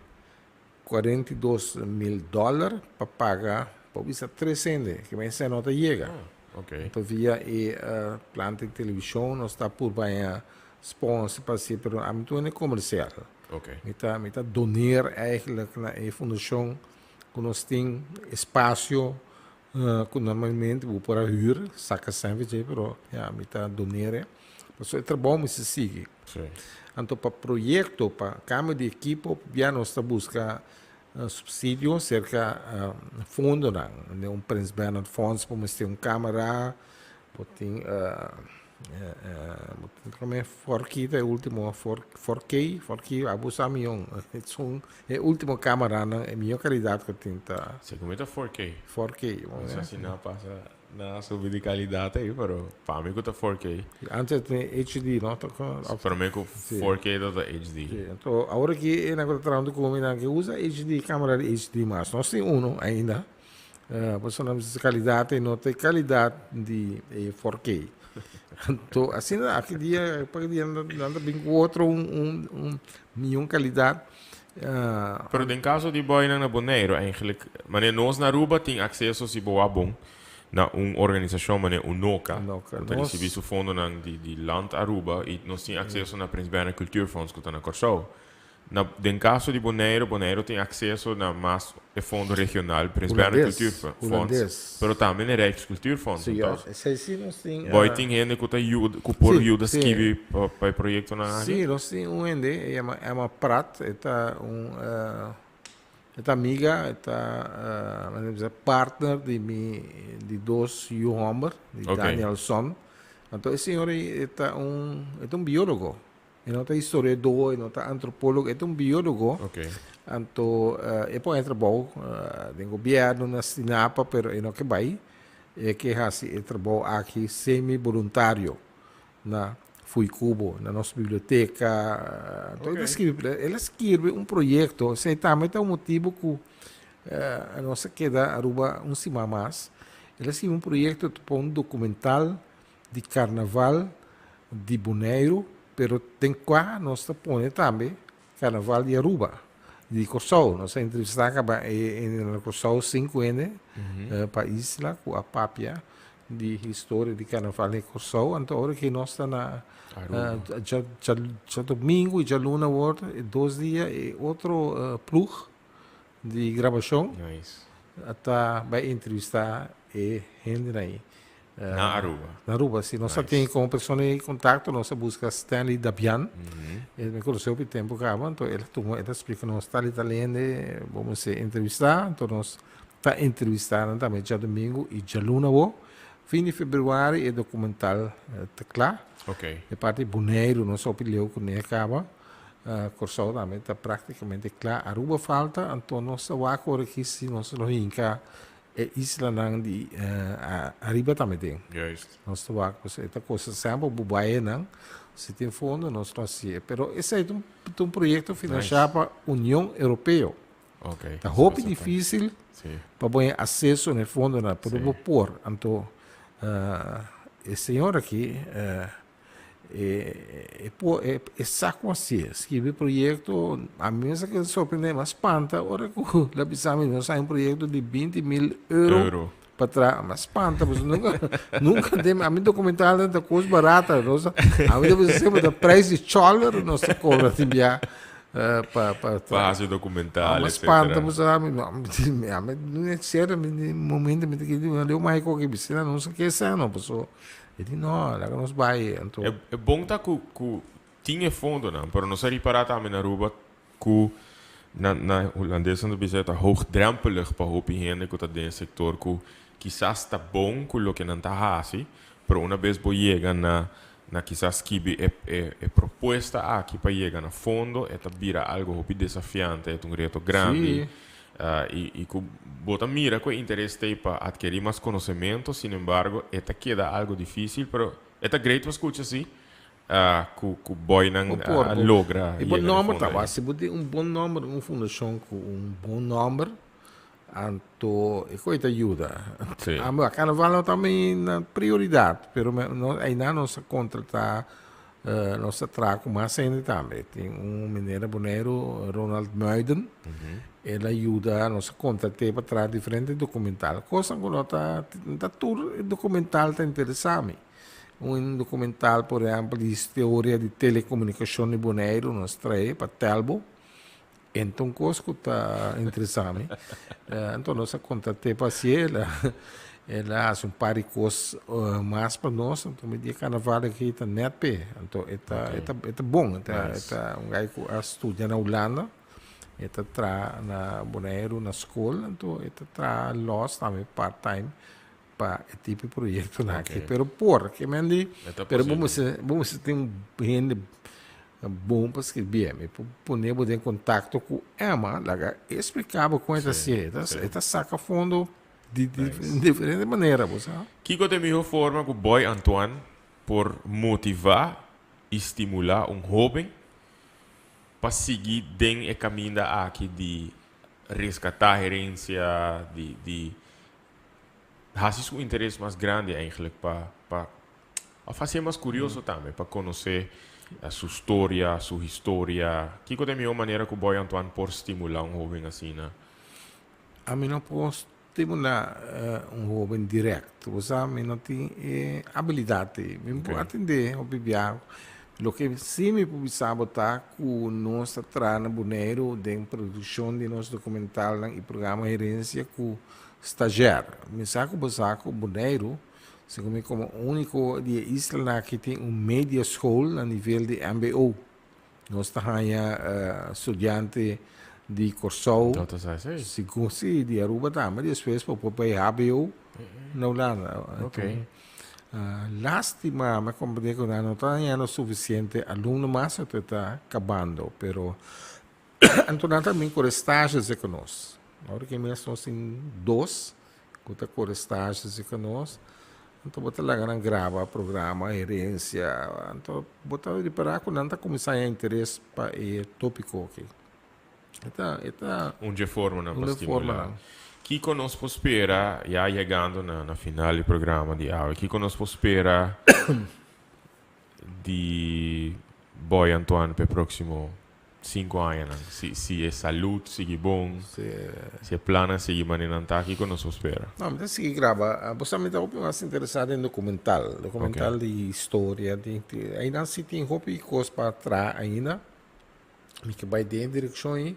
42 mil dòler pa paga pa bisa tres hende, ke mester no ta yega. Ah, Anto via e planta di televishon nos ta purba haña sponsor pa hasi, pero ami tur hende komersial. Mi ta doneer eigenlijk na e fundashon ku nos tin espasio ku normalmente bo por a hür, saka sèn dje, pero ya mi ta doneer e. Pasobra e trabou mester sigui. Anto pa proyekto, pa kambio di ekipo, ya nos ta buska supsidio serka fondonan. Den un Prins Bernhard Fonds bo mester un kamera, bo tin bo tin kome 4K ta e ultimo, 4K, 4K abo sa mion. Esun e ultimo kameranan, e mihó kalidat ku tin ta. Si komo ta 4K? 4K. No sa si nan a pasa. Nan a subi di calidad ey, pero pa mi cu ta 4K. Antes tin HD, no? Ta con Sí, pero mi cu 4K ta ta HD. Sí, anto awor aki e nan cu ta trahando cu mi nan ke usa HD, camera di HD mas. Nos tin uno ainda. Pasobra nan bisa calidad ey no ta e calidad di e 4K. Anto asina aki dia, pa dia nan ta bin cu otro un un un miyon calidad. Pero den caso di boynan na Boneiru eigenlijk, manera nos na Aruba tin acceso si bo wak bon na un organisacion manera Unoca, Unoca, cu ta nos ricibi su fondonan di di Land Aruba y nos tin acceso na Prins Bernhard Cultuurfonds cu ta na Corsou. Na den caso di Boneiru, Boneiru tin acceso na mas e fondo regional Prins Bernhard Hulandes, Cultuurfonds, Hulandes. pero tambe na e Rijkscultuurfonds, Sí, toch? esey sí nos tin. Boy tin hende cu ta yuda, cu por yuda skibi pa e proyectonan aki? Sí, nos tin un hende, e yama Emma Pratt, e ta un e ta amiga, e ta manera di bisa partner di mi di dos yu homber, di Daniel Son. Anto e señor ei e ta un e ta un biologo. E no ta historiador, e no ta antropólogo, e ta un biólogo. Anto e pone trabou den gobierno na Stinapa, pero e no ke bai. E ke hasi e trabou aki semi-boluntario na Fuikubo, na nos biblioteka. Anto el a skirbi, el a skirbi un proyekto, esei tambe ta un motibu ku nos a keda Aruba un siman mas. El a skirbi un proyekto pa un dokumental di Karnaval di Boneiru, pero den kua nos ta pone tambe Karnaval di Aruba, di Kòrsou. Nos a entrevistá kaba e hendenan di Kòrsou, sinku hende pa isla ku a papia di historia di Karnaval di Kòrsou. Anto ora ke nos ta na djadumingu i djaluna awor, e dos dia e otro plug di grabashon ta bai entrevistá e hendenan ei. Na Aruba. Na Aruba, si. Nos a tin como persona di contacto, nos a busca Stanley Dabian. Mi konosé hopi tempu kaba, anto el a tuma, el a splika nos tal i tal hende bo mester entrevistá, anto nos ta entrevistá nan tambe djadumingu i djaluna bo. Fin di februari e dokumental ta kla. E parti Boneiru nos hopi leu kuné kaba. Kòrsou tambe ta praktikamente kla. Aruba falta, anto nos ta wak ora ki si nos lo hinka e islanan di ariba tambe den. Nos ta wak, pasobra e ta kosta semper bo bai einan, si tin fondo nos lo hasié. Pero esei ta un proyekto finansiá pa Union Europeo. Ta hopi difísil pa bo haña aseso na e fondonan, pero bo por. Anto e señor aki e por e sa kon hasié. Skibi proyekto, ami mes a keda sorprendé, mi a spanta ora ku el a bisa mi nos haña un proyekto di 20.000 euro pa traha. Mi a spanta pasobra nunka nunka den ami dokumental ta kos barata. Nos ami ta bisa semper ta prijs di chòler nos ta kobra tin bia. Pa pa Pa hasi documental, etcetera. Spanta bo sa mi mi ami no sierto mi momento mi ta kere di leu mai koke bisina nos a ke sano paso e di no laga nos bai anto. E bon ta ku ku tin e fondonan pero nos a ripara tambe na Aruba ku na na hulandes nan ta bisa e ta hoogdrempelig pa hopi hende ku ta den e sektor ku kisas ta bon ku loke nan ta hasi pero una bes bo yega na Na kisas skibi e e propuesta aki pa yega na fondo e ta bira algo hopi desafiante, e ta un reto grandi. I i ku bo ta mira ku e interes ta ei pa adkerí mas konosementu, sin embargo e ta keda algo difísil, pero e ta great pa skucha si ku ku boynan a logra yega na e fondo ei. E bon nòmber ta, si bo tin un bon nòmber, un fundashon ku un bon nòmber, Anto e koe ta yuda. Sí. Amo, carnaval no ta mi na prioridad, pero me, no, einan nos a contrata, eh, nos a traha cu mas hende tambe. Tin un meneer na Boneiru, Ronald Muiden, el a yuda, nos a contraté pa traha diferente documental. Cosnan cu no ta, no ta tur documental ta interesa mi. Un documental, por ehempel, di historia di telecomunicacion di Boneiru, nos trae pa Telbo. Enton kos ku ta interesá mi. Anto nos a kontraté pa hasié, el a el a hasi un par di kos mas pa nos, anto mi di e karnaval aki ta nèt p'e. Anto e ta e ta e ta bon, e ta e ta un gai ku a studia na Hulanda, e ta traha na Boneiru na skol, anto e ta traha lòs tambe part time pa e tipo di proyektonan aki. Pero por, ke men di, pero bo mester bo mester tin un hende bon pa skirbié. Mi por pone bo den kontakto ku Emma, laga e splika bo kon e ta hasié. E ta saka fondo di diferente manera, bo sa. Kiko ta e mihó forma ku Boy Antoine por motivá i stimulá un hóben pa sigui den e kaminda aki di reskatá herensia, di di Hasi su interes mas grandi eigenlijk pa pa of hasié mas curioso tambe pa conoce su storia, su historia. Kico ta e mihor manera cu Boy Antoine por stimula un hoben asina? Ami no por stimula un hoben direct. Bo sa mi no tin e abilidad ei. Mi por atende hopi biaha. Loke si mi por bisa bo ta cu nos ta traha na Boneiru den produccion di nos documentalnan y programa Herencia cu Stagiair. Mi sa ku bo sa ku Boneiru, segun mi komo úniko di e islanan aki tin un media school na nivel di mbo. Nos ta haña studiante di Kòrsou, segun si di Aruba tambe, despues pa por bai hbo na Hulanda. Lástima mi a komprendé ku nan no ta hañando sufisiente alumno mas, anto e ta kabando, pero Anto nan ta bin kore stage cerca nos. Ora ki mes nos tin dos ku ta kore stage cerca nos, anto bo ta laga nan graba programa, herencia, anto bo ta ripara ku nan ta kuminsá haña interes pa e topiko aki. E ta, e ta. Un dje formanan pa stimulá. Kiko nos por spera, ya yegando na na final di programa di awe, kiko nos por spera di Boy Antoine p'e próksimo Sinku añanan. Si si e salud sigui bon, si e plannan sigui manera nan ta, kiko nos por spera? No, mi ta sigui graba. Bo sa mi ta hopi mas interesa den documental. Documental di historia. Di, di, einan si tin hopi kos pa traha ainda. Mi ke bai den e direkshon ei.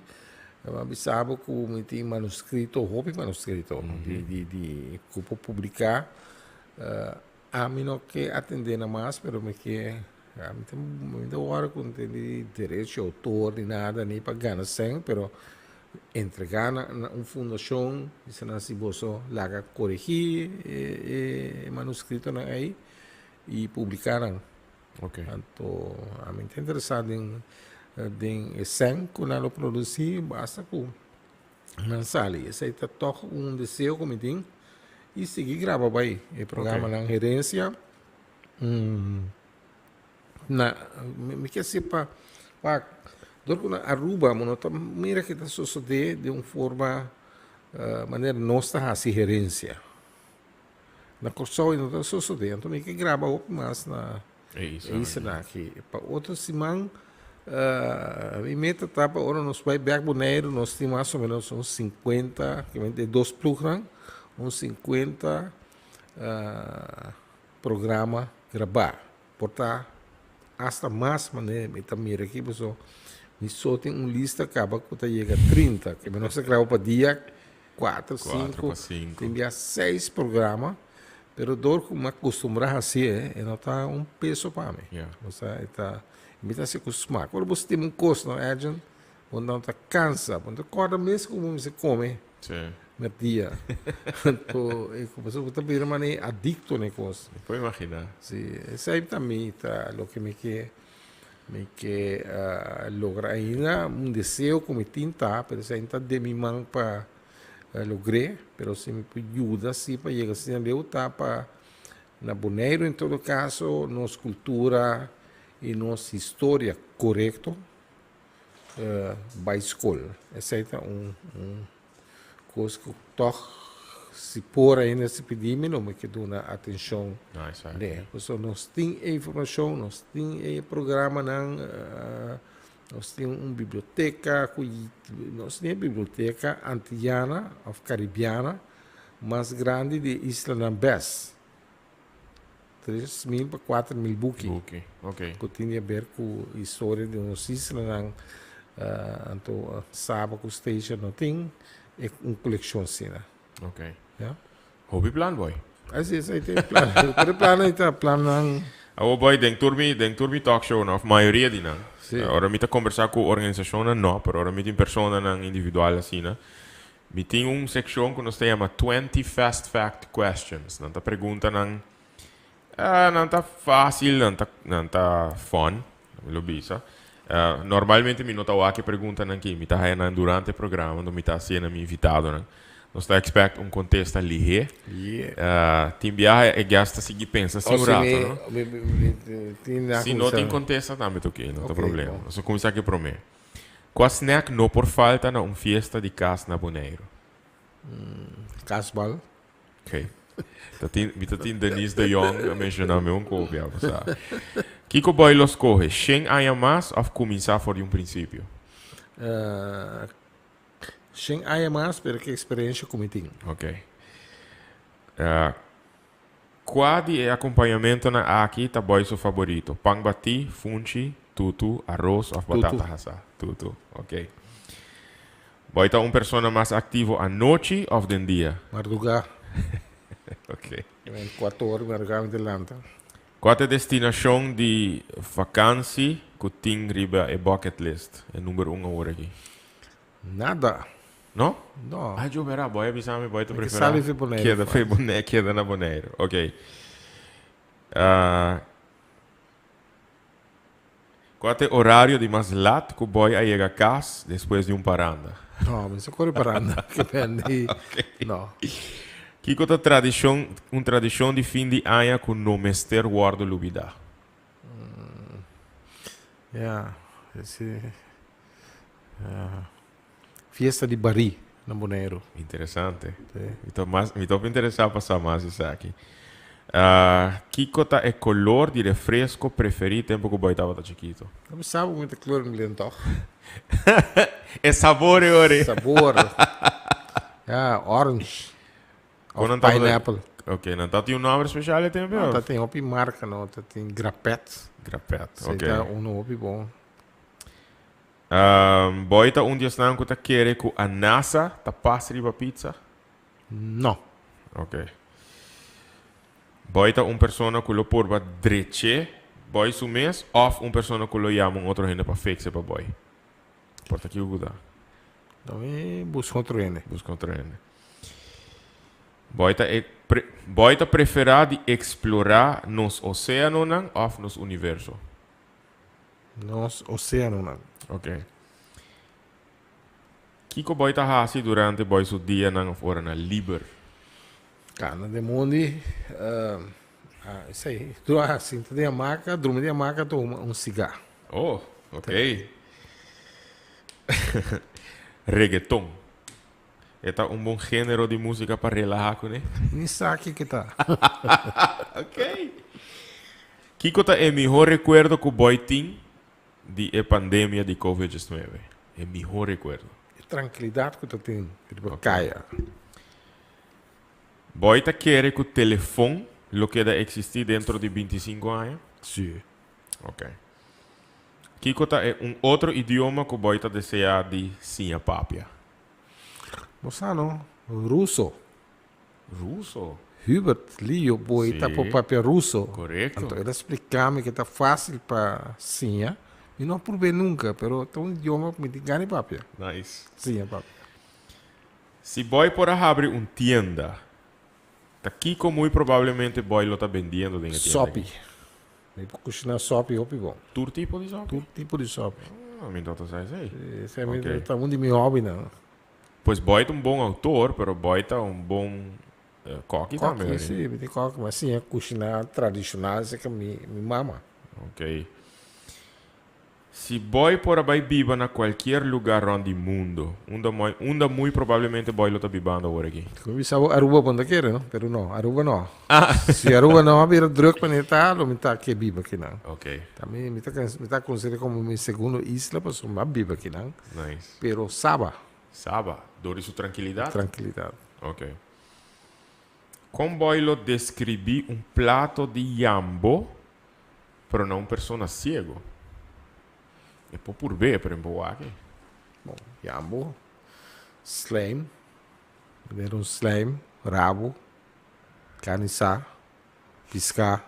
Mi a bisa bo ku mi tin manuskrito, hopi manuskrito di di di ku por publiká. Ami no ke atendé nan mas, pero mi ke. Ja, mi ta mi ta wòrdu ku no tin di derecho di outor ni nada ni pa gana sèn, pero entregá na na un fundashon, bisa nan si boso laga koregí e e manuskritonan ei i publiká nan. Ok. Anto ami ta interesá den den e sèn ku nan lo produsí basta ku nan sali. Esei ta tòg un deseo ku mi tin i sigui graba bai e programanan Herencia. Na mi ke si pa wak dor ku na Aruba bo no ta mira ke ta sosodé den un forma manera nos ta hasi herensia. Na Kòrsou e no ta sosodé anto mi ke graba hopi mas na e islanan aki. Pa otro siman mi meta ta pa ora nos bai bèk Boneiru nos tin mas o ménos un sinkuenta, e dos plugnan, un sinkuenta Programa grabá. Por ta asta mas manera mi ta mira aki paso mi so tin un lista kaba ku ta yega 30 ke mi nos a graba pa dia kuater, sinku, tin bia seis programa pero dor ku mi a kustumbrá hasié e no ta un peso pa mi. Osea e ta mi ta hasi ku smak. Ora bo stima un kos no Edjean bo no ta kansa bo no ta kòrda mes ku bo mester kome. Merdia. Anto e pasobra bo ta bira manera adicto na e cos. Mi por imagina. Si, esei ta mi ta loke mi ke mi ke logra ainda. Un deseo cu mi tin ta, pero esei no ta den mi man pa logr'é, pero si mi por yuda si pa yega asina leu ta pa na Boneiru en todo caso nos cultura y nos historia corecto bai skol. Esei ta un un kos ku tòg si por ainda si pidi mi lo mi ke duna atenshon den. Pasobra nos tin e informashon, nos tin e programanan, nos tin un biblioteka ku nos tin e biblioteka antiana òf karibiana mas grandi di e islanan bes. 3000 pa 4000 buki. Buki, ok. Ku tin di haber ku historia di nos islanan. Anto Saba ku Statia no tin e un kolekshon asina. Ok. Ya. Hopi plan boy. Asi es, ei tin plan. Pero e plannan ei ta plannan. Awo boy, den tur mi, den tur mi talk shownan, of mayoria di nan. Si. Ora mi ta kombersá ku organisashonnan no, pero ora mi tin personanan individual asina, Mi tin un seccion cu nos ta yama 20 Fast Fact Questions. Nan ta preguntanan, eh, nan ta facil, nan ta, nan ta fun, mi lo bisa. Eh, normalmente mi no ta wak e preguntanan aki, mi ta haya nan durante e programa, ando mi ta hacié na mi invitadonan. Nos ta expect un contesta lihé. Yeah. Eh, tin biaha e guest ta sigui pensa así Oh, un si rato, mi, no? mi, mi, mi tin na Si no tin cuminsa. contesta tambe ta oké, no ta Oké, problema. bon. Nos a cuminsa aki promé. Kua snack no por falta na un fiesta di kas na Boneiru? Kasbal. Ok. Ta tin, mi ta tin Denise de Jong a menciona mi un copia, bo sa. Kiko boy lo scoge, shen aña mas of cuminsa for di un principio? Shen aña mas, pero ki experiencia cu mi tin. Ok. Kua di e akompañamentonan aki ta boy su faborito? Pan batí, funchi, tutu, aros òf batata hasá? Tutu, ok. Boy ta un persona mas aktivo anochi òf den dia? Mardugá. Ok. Den kuater or mardugá mi ta lanta. Kua ta e destinashon di vakansi ku tin riba e bucket list, e number un awor aki? Nada. No? No. Ah, yo verá, boy a bisa mi, boy ta Mi ke preferá. sali fi Boneiru Keda fácil. fi Boneiru, keda na Boneiru. Ok. Ah, kua ta e horario di mas lat ku boy a yega kas despues di un paranda? No, mi sa kore paranda. Ke bende. No. Kiko ta tradishon, un tradishon di fin di aña ku no mester wòrdu lubidá? Ya, ese. Fiesta di barí na Boneiru. Interesante. Sí. Mi ta mas, mi ta interesá pa sa mas esaki. Kiko ta e kolor di refresco preferí tempu ku boy tabata chikito? No mi sa bo mi ta klor in lin tòg. E sabor e ori. Sabor. Ja, orange. Kon Of nan tabata- pineapple. Ok, nan ta tin un nomber special e tempu? No, of? ta tin hopi marka no. Ta tin Grapet. Grapet, Sí, ok. ta uno hopi bon. Boy ta un di esnan ku ta kere ku anasa ta pas riba pizza? No. Ok. Boy ta un persona ku lo purba dreché Boy su mes of un persona cu lo yama un otro hende pa fixe pa boy? Por ta kico cu ta? No, mi busca otro hende. Busca otro hende. Boy ta e pre, boy ta prefera di explora nos oceanonan of nos universo? Nos oceanonan. Ok. Kico boy ta haci durante boy su dianan of oranan liber? Cana den mondi, esey, sinta den hamaca, drumi den hamaca, tuma un cigar. Oh, ok. Reggaeton. E ta un bon genero di musica pa relaha cune? Ni sa kico ta. Ok. Kico ta e mihor recuerdo cu boy tin di e pandemia di Covid 19? E mihor recuerdo. E trankilidad cu ta tin riba caya. Boy ta kere cu telefon lo keda existi dentro di 25 aña? Si. Ok. Kico ta e un otro idioma cu boy ta desea di siña papia? Bo sa no, Ruso. Ruso? Hubert Lio boy ta por papia ruso. Correcto. Anto el a splica mi cu ta facil pa siña. Mi no a purbe nunca, pero ta un idioma cu mi tin gana di papia. Nice. Siña papia. Si boy por a habri un tienda, ta kico muy probablemente boy lo ta bendiendo den e tienda aki? Sopi. Mi por cushina sopi hopi bon. Tur tipo di sopi? Tur tipo di sopi. Ah, mi no ta sa esey. Sí, esey mi ta un di mi hobbynan. Pues boy ta un bon autor, pero boy ta un bon koki tambe. Koki, sí, mi tin koki, ma siña cushina tradicional esey mi mama. Ok. Si boy por a bay biba na cualkier lugar rond di mundo, unda moy, unda muy probablemente boy lo ta bibando awor aki? Cu mi bisa bo Aruba bo no ta kere no, pero no, Aruba no. Si Aruba no a bira druk pa neta, lo mi ta ke biba akinan. Ok. Ta mi, mi ta, mi ta considera como mi segundo isla pasobra mi a biba akinan. Nice. Pero Saba. Saba, door di su trankilidad? Trankilidad. Ok. Con boy lo describi un plato di yambo Pero na un persona ciego e por purb'é, pero e por wak e. Bon, yambo, slijm, manera un slijm, rabo, carni sa, pisca.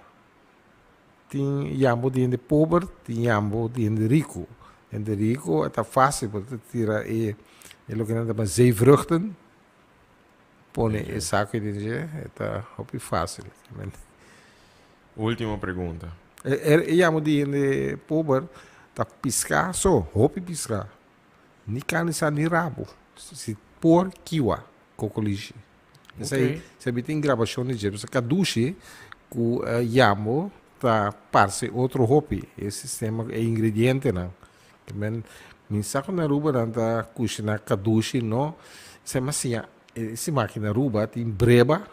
Tin yambo di hende pober, tin yambo di hende rico. Hende rico e ta facil, bo ta tira e loke nan ta yama zeevruchten, pone e saco den dje, e ta hopi facil. Ultimo pregunta. E yamo di hende pober ta piská so, hopi piská. Ni karni sa ni rabo. Si por kiwa kokolishi. Esei esei mi tin grabashon di dje. Pasobra kadushi ku yamo ta parse otro hopi. E sistema, e ingredientenan. Ke men mi sa ku na Aruba nan ta kushina kadushi no. Esei mi a siña e siman aki na Aruba tin breba.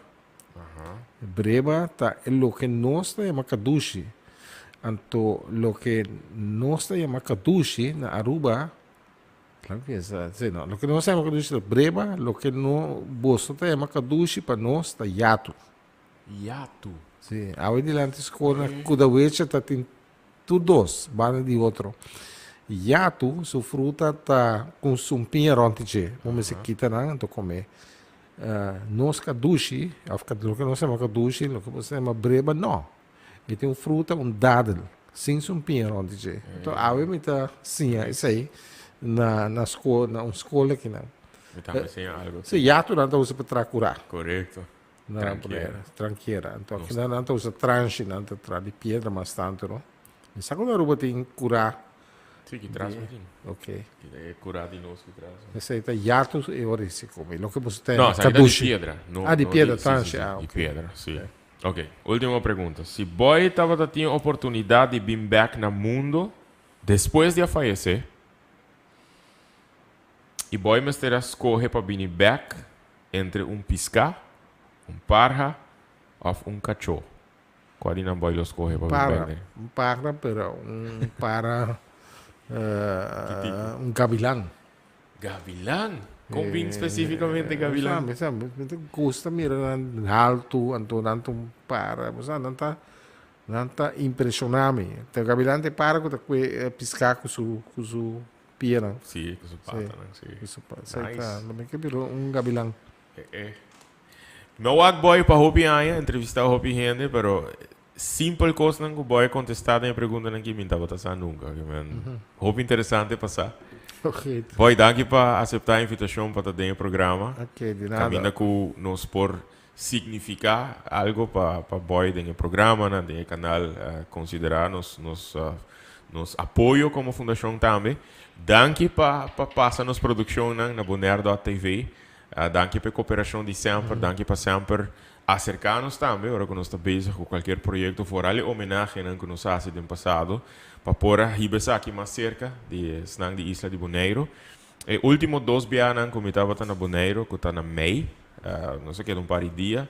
Breba ta e loke nos ta yama kadushi. Anto loke nos ta yama kadushi na Aruba, laga piensa, si no, loke nos ta yama kadushi ta breba, loke no boso ta yama kadushi pa nos ta yatu. Yatu. Si, awe dilanti skol na Kudawecha ta tin Tur dos, banda di otro. Yatu su fruta ta ku sumpiña rònt di dje. Bo mester kita nan anto kom'é. Nos kadushi, òf loke nos yama kadushi, loke bo ta yama breba, nò. E tin un fruta, un dadel, sin sumpiña rònt di dje. Anto awe mi ta siña esei na na skol, na un skol akinan. Mi tambe siña algu. Si, yatu nan ta usa pa traha kurá. Korekto. Trankiera. Trankiera. Anto aki nan ta usa transhi, nan ta traha di piedra mas tantu, no? Mi sa ku na Aruba tin kurá. Sí, ki tras mi tin. Ok. E kurá di nos ki tras. Esei ta yatu e ora si komi. Loke boso ta No, esaki ta di piedra. No, ah, di piedra, transhi. Ah, ok. Di piedra, si. Ok, ultimo pregunta. Si Boy tabata tin oportunidat di bin bek na mundo despues di a fayesé, i Boy mester a skohe pa bini bek Entre un piská, un parha òf un kachó, kua di nan bòi lo skohe pa bin bèk den? Un parha, pero un parha, un gavilan. Gavilan? Kon bin spesífikamente gavilan? Mi sa, mi ta gusta mira nan haltu, anto nan ta un parha, bo sa, nan ta, nan ta impreshoná mi. Te gavilan ta e parha ku ta kue piská ku su, ku su Pianan. Sí, ku su patanan, sí. Ku su pata. Nice. Ta, lo mi ke bira un gabilan. Eh, eh. No wak boy pa hopi aña, entrevista hopi hende, pero Simpel kosnan ku bo a kontestá den e preguntanan ki mi no tabata sa nunka. Ke men hopi interesante pa sa. Ok. Boy, danki pa aseptá e invitashon pa ta den e programa. Ok, di nada. Kaminda ku nos por signifiká algo pa pa Boy den e programanan, den e kanal. Konsiderá nos nos nos apoyo komo fundashon tambe. Danki pa pa pasa nos produkshonnan na Bonaire.tv. Danki pa e koperashon di semper. Danki pa semper Acerca nos tambe ora cu nos ta bezig cu cualkier proyecto, vooral e homenahenan cu nos a haci den pasado, pa por a hiba esaki mas cerca di esnan di isla di Boneiro. E ultimo dos biahanan cu mi tabata na Boneiro, cu ta na mei, nos a keda un par di dia,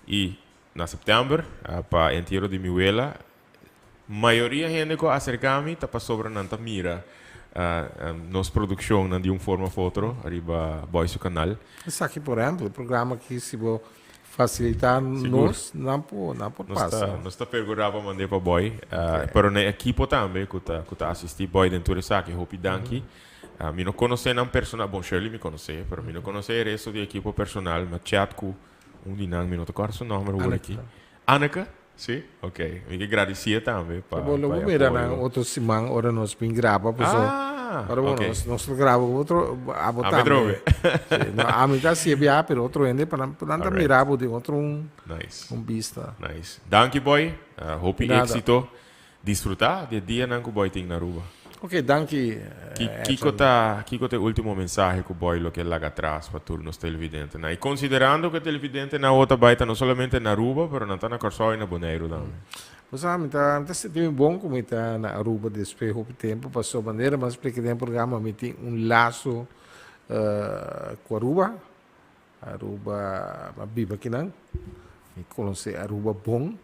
y na september, pa entiero di mi wela, mayoria hende cu a acerca mi ta pasobra nan ta mira nos produccionnan di un forma of otro riba Boy su canal. Esaki por ehempel, e programa aki si bo facilita nos, nan por nan por pasa. Nos ta percura pa mand'e pa Boy, pero na e ekipo tambe cu ta cu ta asisti Boy den tur esaki, hopi danki. Mi no conoce nan personal, bon Shirley mi conoce, pero mi no conoce e resto di e ekipo personal, mi a chat cu un di nan, mi no ta corda su nomber awor aki. Anneke. Si? Ok. Mi ke gradisié tambe pa Bo lo pa e mira nan apoyo. otro siman ora nos bin graba paso Ah, ora bo ok. nos nos lo graba ku otro abo Ami tambe. trobe. Si, no, ami ta hasié bia pero otro hende pa nan pa nan ta Alright. mira bo den otro un Nice. un bista. Nice. Danki boy. Hopi Nada. éxito. Disfruta di e dianan ku boy tin na Aruba. Ok, danki Ki kiko ta kiko ta e ultimo mensahe ku boy lo ke laga atras pa tur nos televidentenan? I konsiderando ku e televidentenan awor ta bai ta no solamente na Aruba pero nan ta na Kòrsou i na Boneiru tambe. Bo sa mi ta mi ta sinti mi bon ku mi ta na Aruba despues hopi tempu pasobra manera mi a splika den e programa mi tin un laso ku Aruba. Aruba, mi a biba akinan, mi konosé Aruba bon,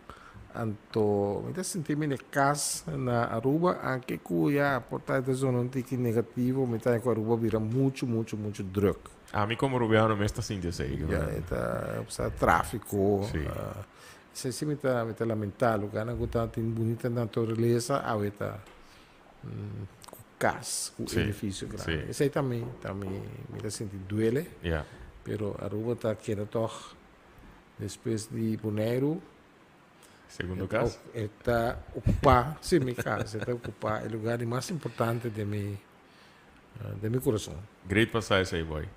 anto mi ta sinti mi na kas na Aruba, anke ku ya por ta e ta zona un tiki negativo, mi ta haña ku Aruba bira muchu muchu muchu drùk. Ami komo Arubiano mes ta sinti esei. Ya, e ta, osea, tráfiko, esei si mi ta mi ta lamentá, lugarnan ku tabatin bunita naturalesa awe ta. Ku kas, ku edifisio grandi. Esei ta mi, ta mi, mi ta sinti duele. Pero Aruba ta keda tòg despues di Boneiru. Segundo kas? E ta okupá, si mi kas, e ta okupá e lugar di mas importante den mi, den mi kurason. Great pa sa esei Boy.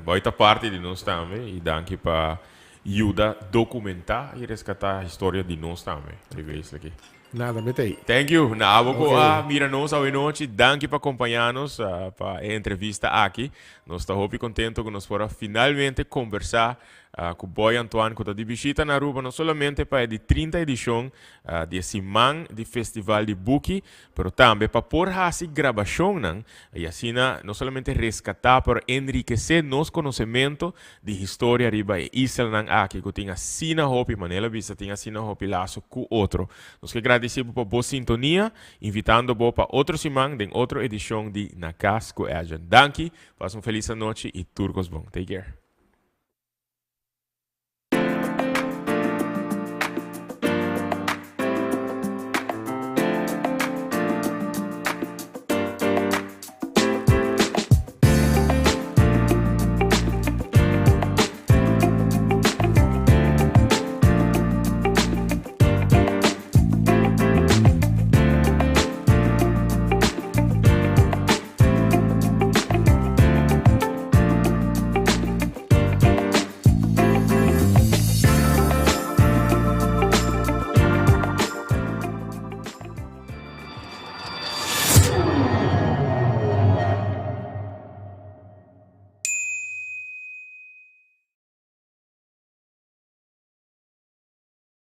Boy ta parti di nos tambe i danki pa yuda dokumentá i reskatá historia di nos tambe riba e isla aki. Nada, mi ta ei. Thank you. Na abo ku a mira nos awe nochi, danki pa kompañá nos pa e entrevista aki. Nos ta hopi kontento ku nos por a finalmente kombersá ku Boy Antoine ku ta di bishita na Aruba no solamente pa e di 30 edishon di e siman di Festival di Buki, pero tambe pa por hasi grabashonnan i asina no solamente reskatá pero enrikesé nos konosementu di historia riba e islanan aki ku tin asina hopi, manera el a bisa, tin asina hopi laso ku otro. Nos ke gradisí bo pa bo sintonia, invitando bo pa otro siman den otro edishon di Na Kas ku Edjean. Danki, pasa un felis anochi i tur kos bon. Take care.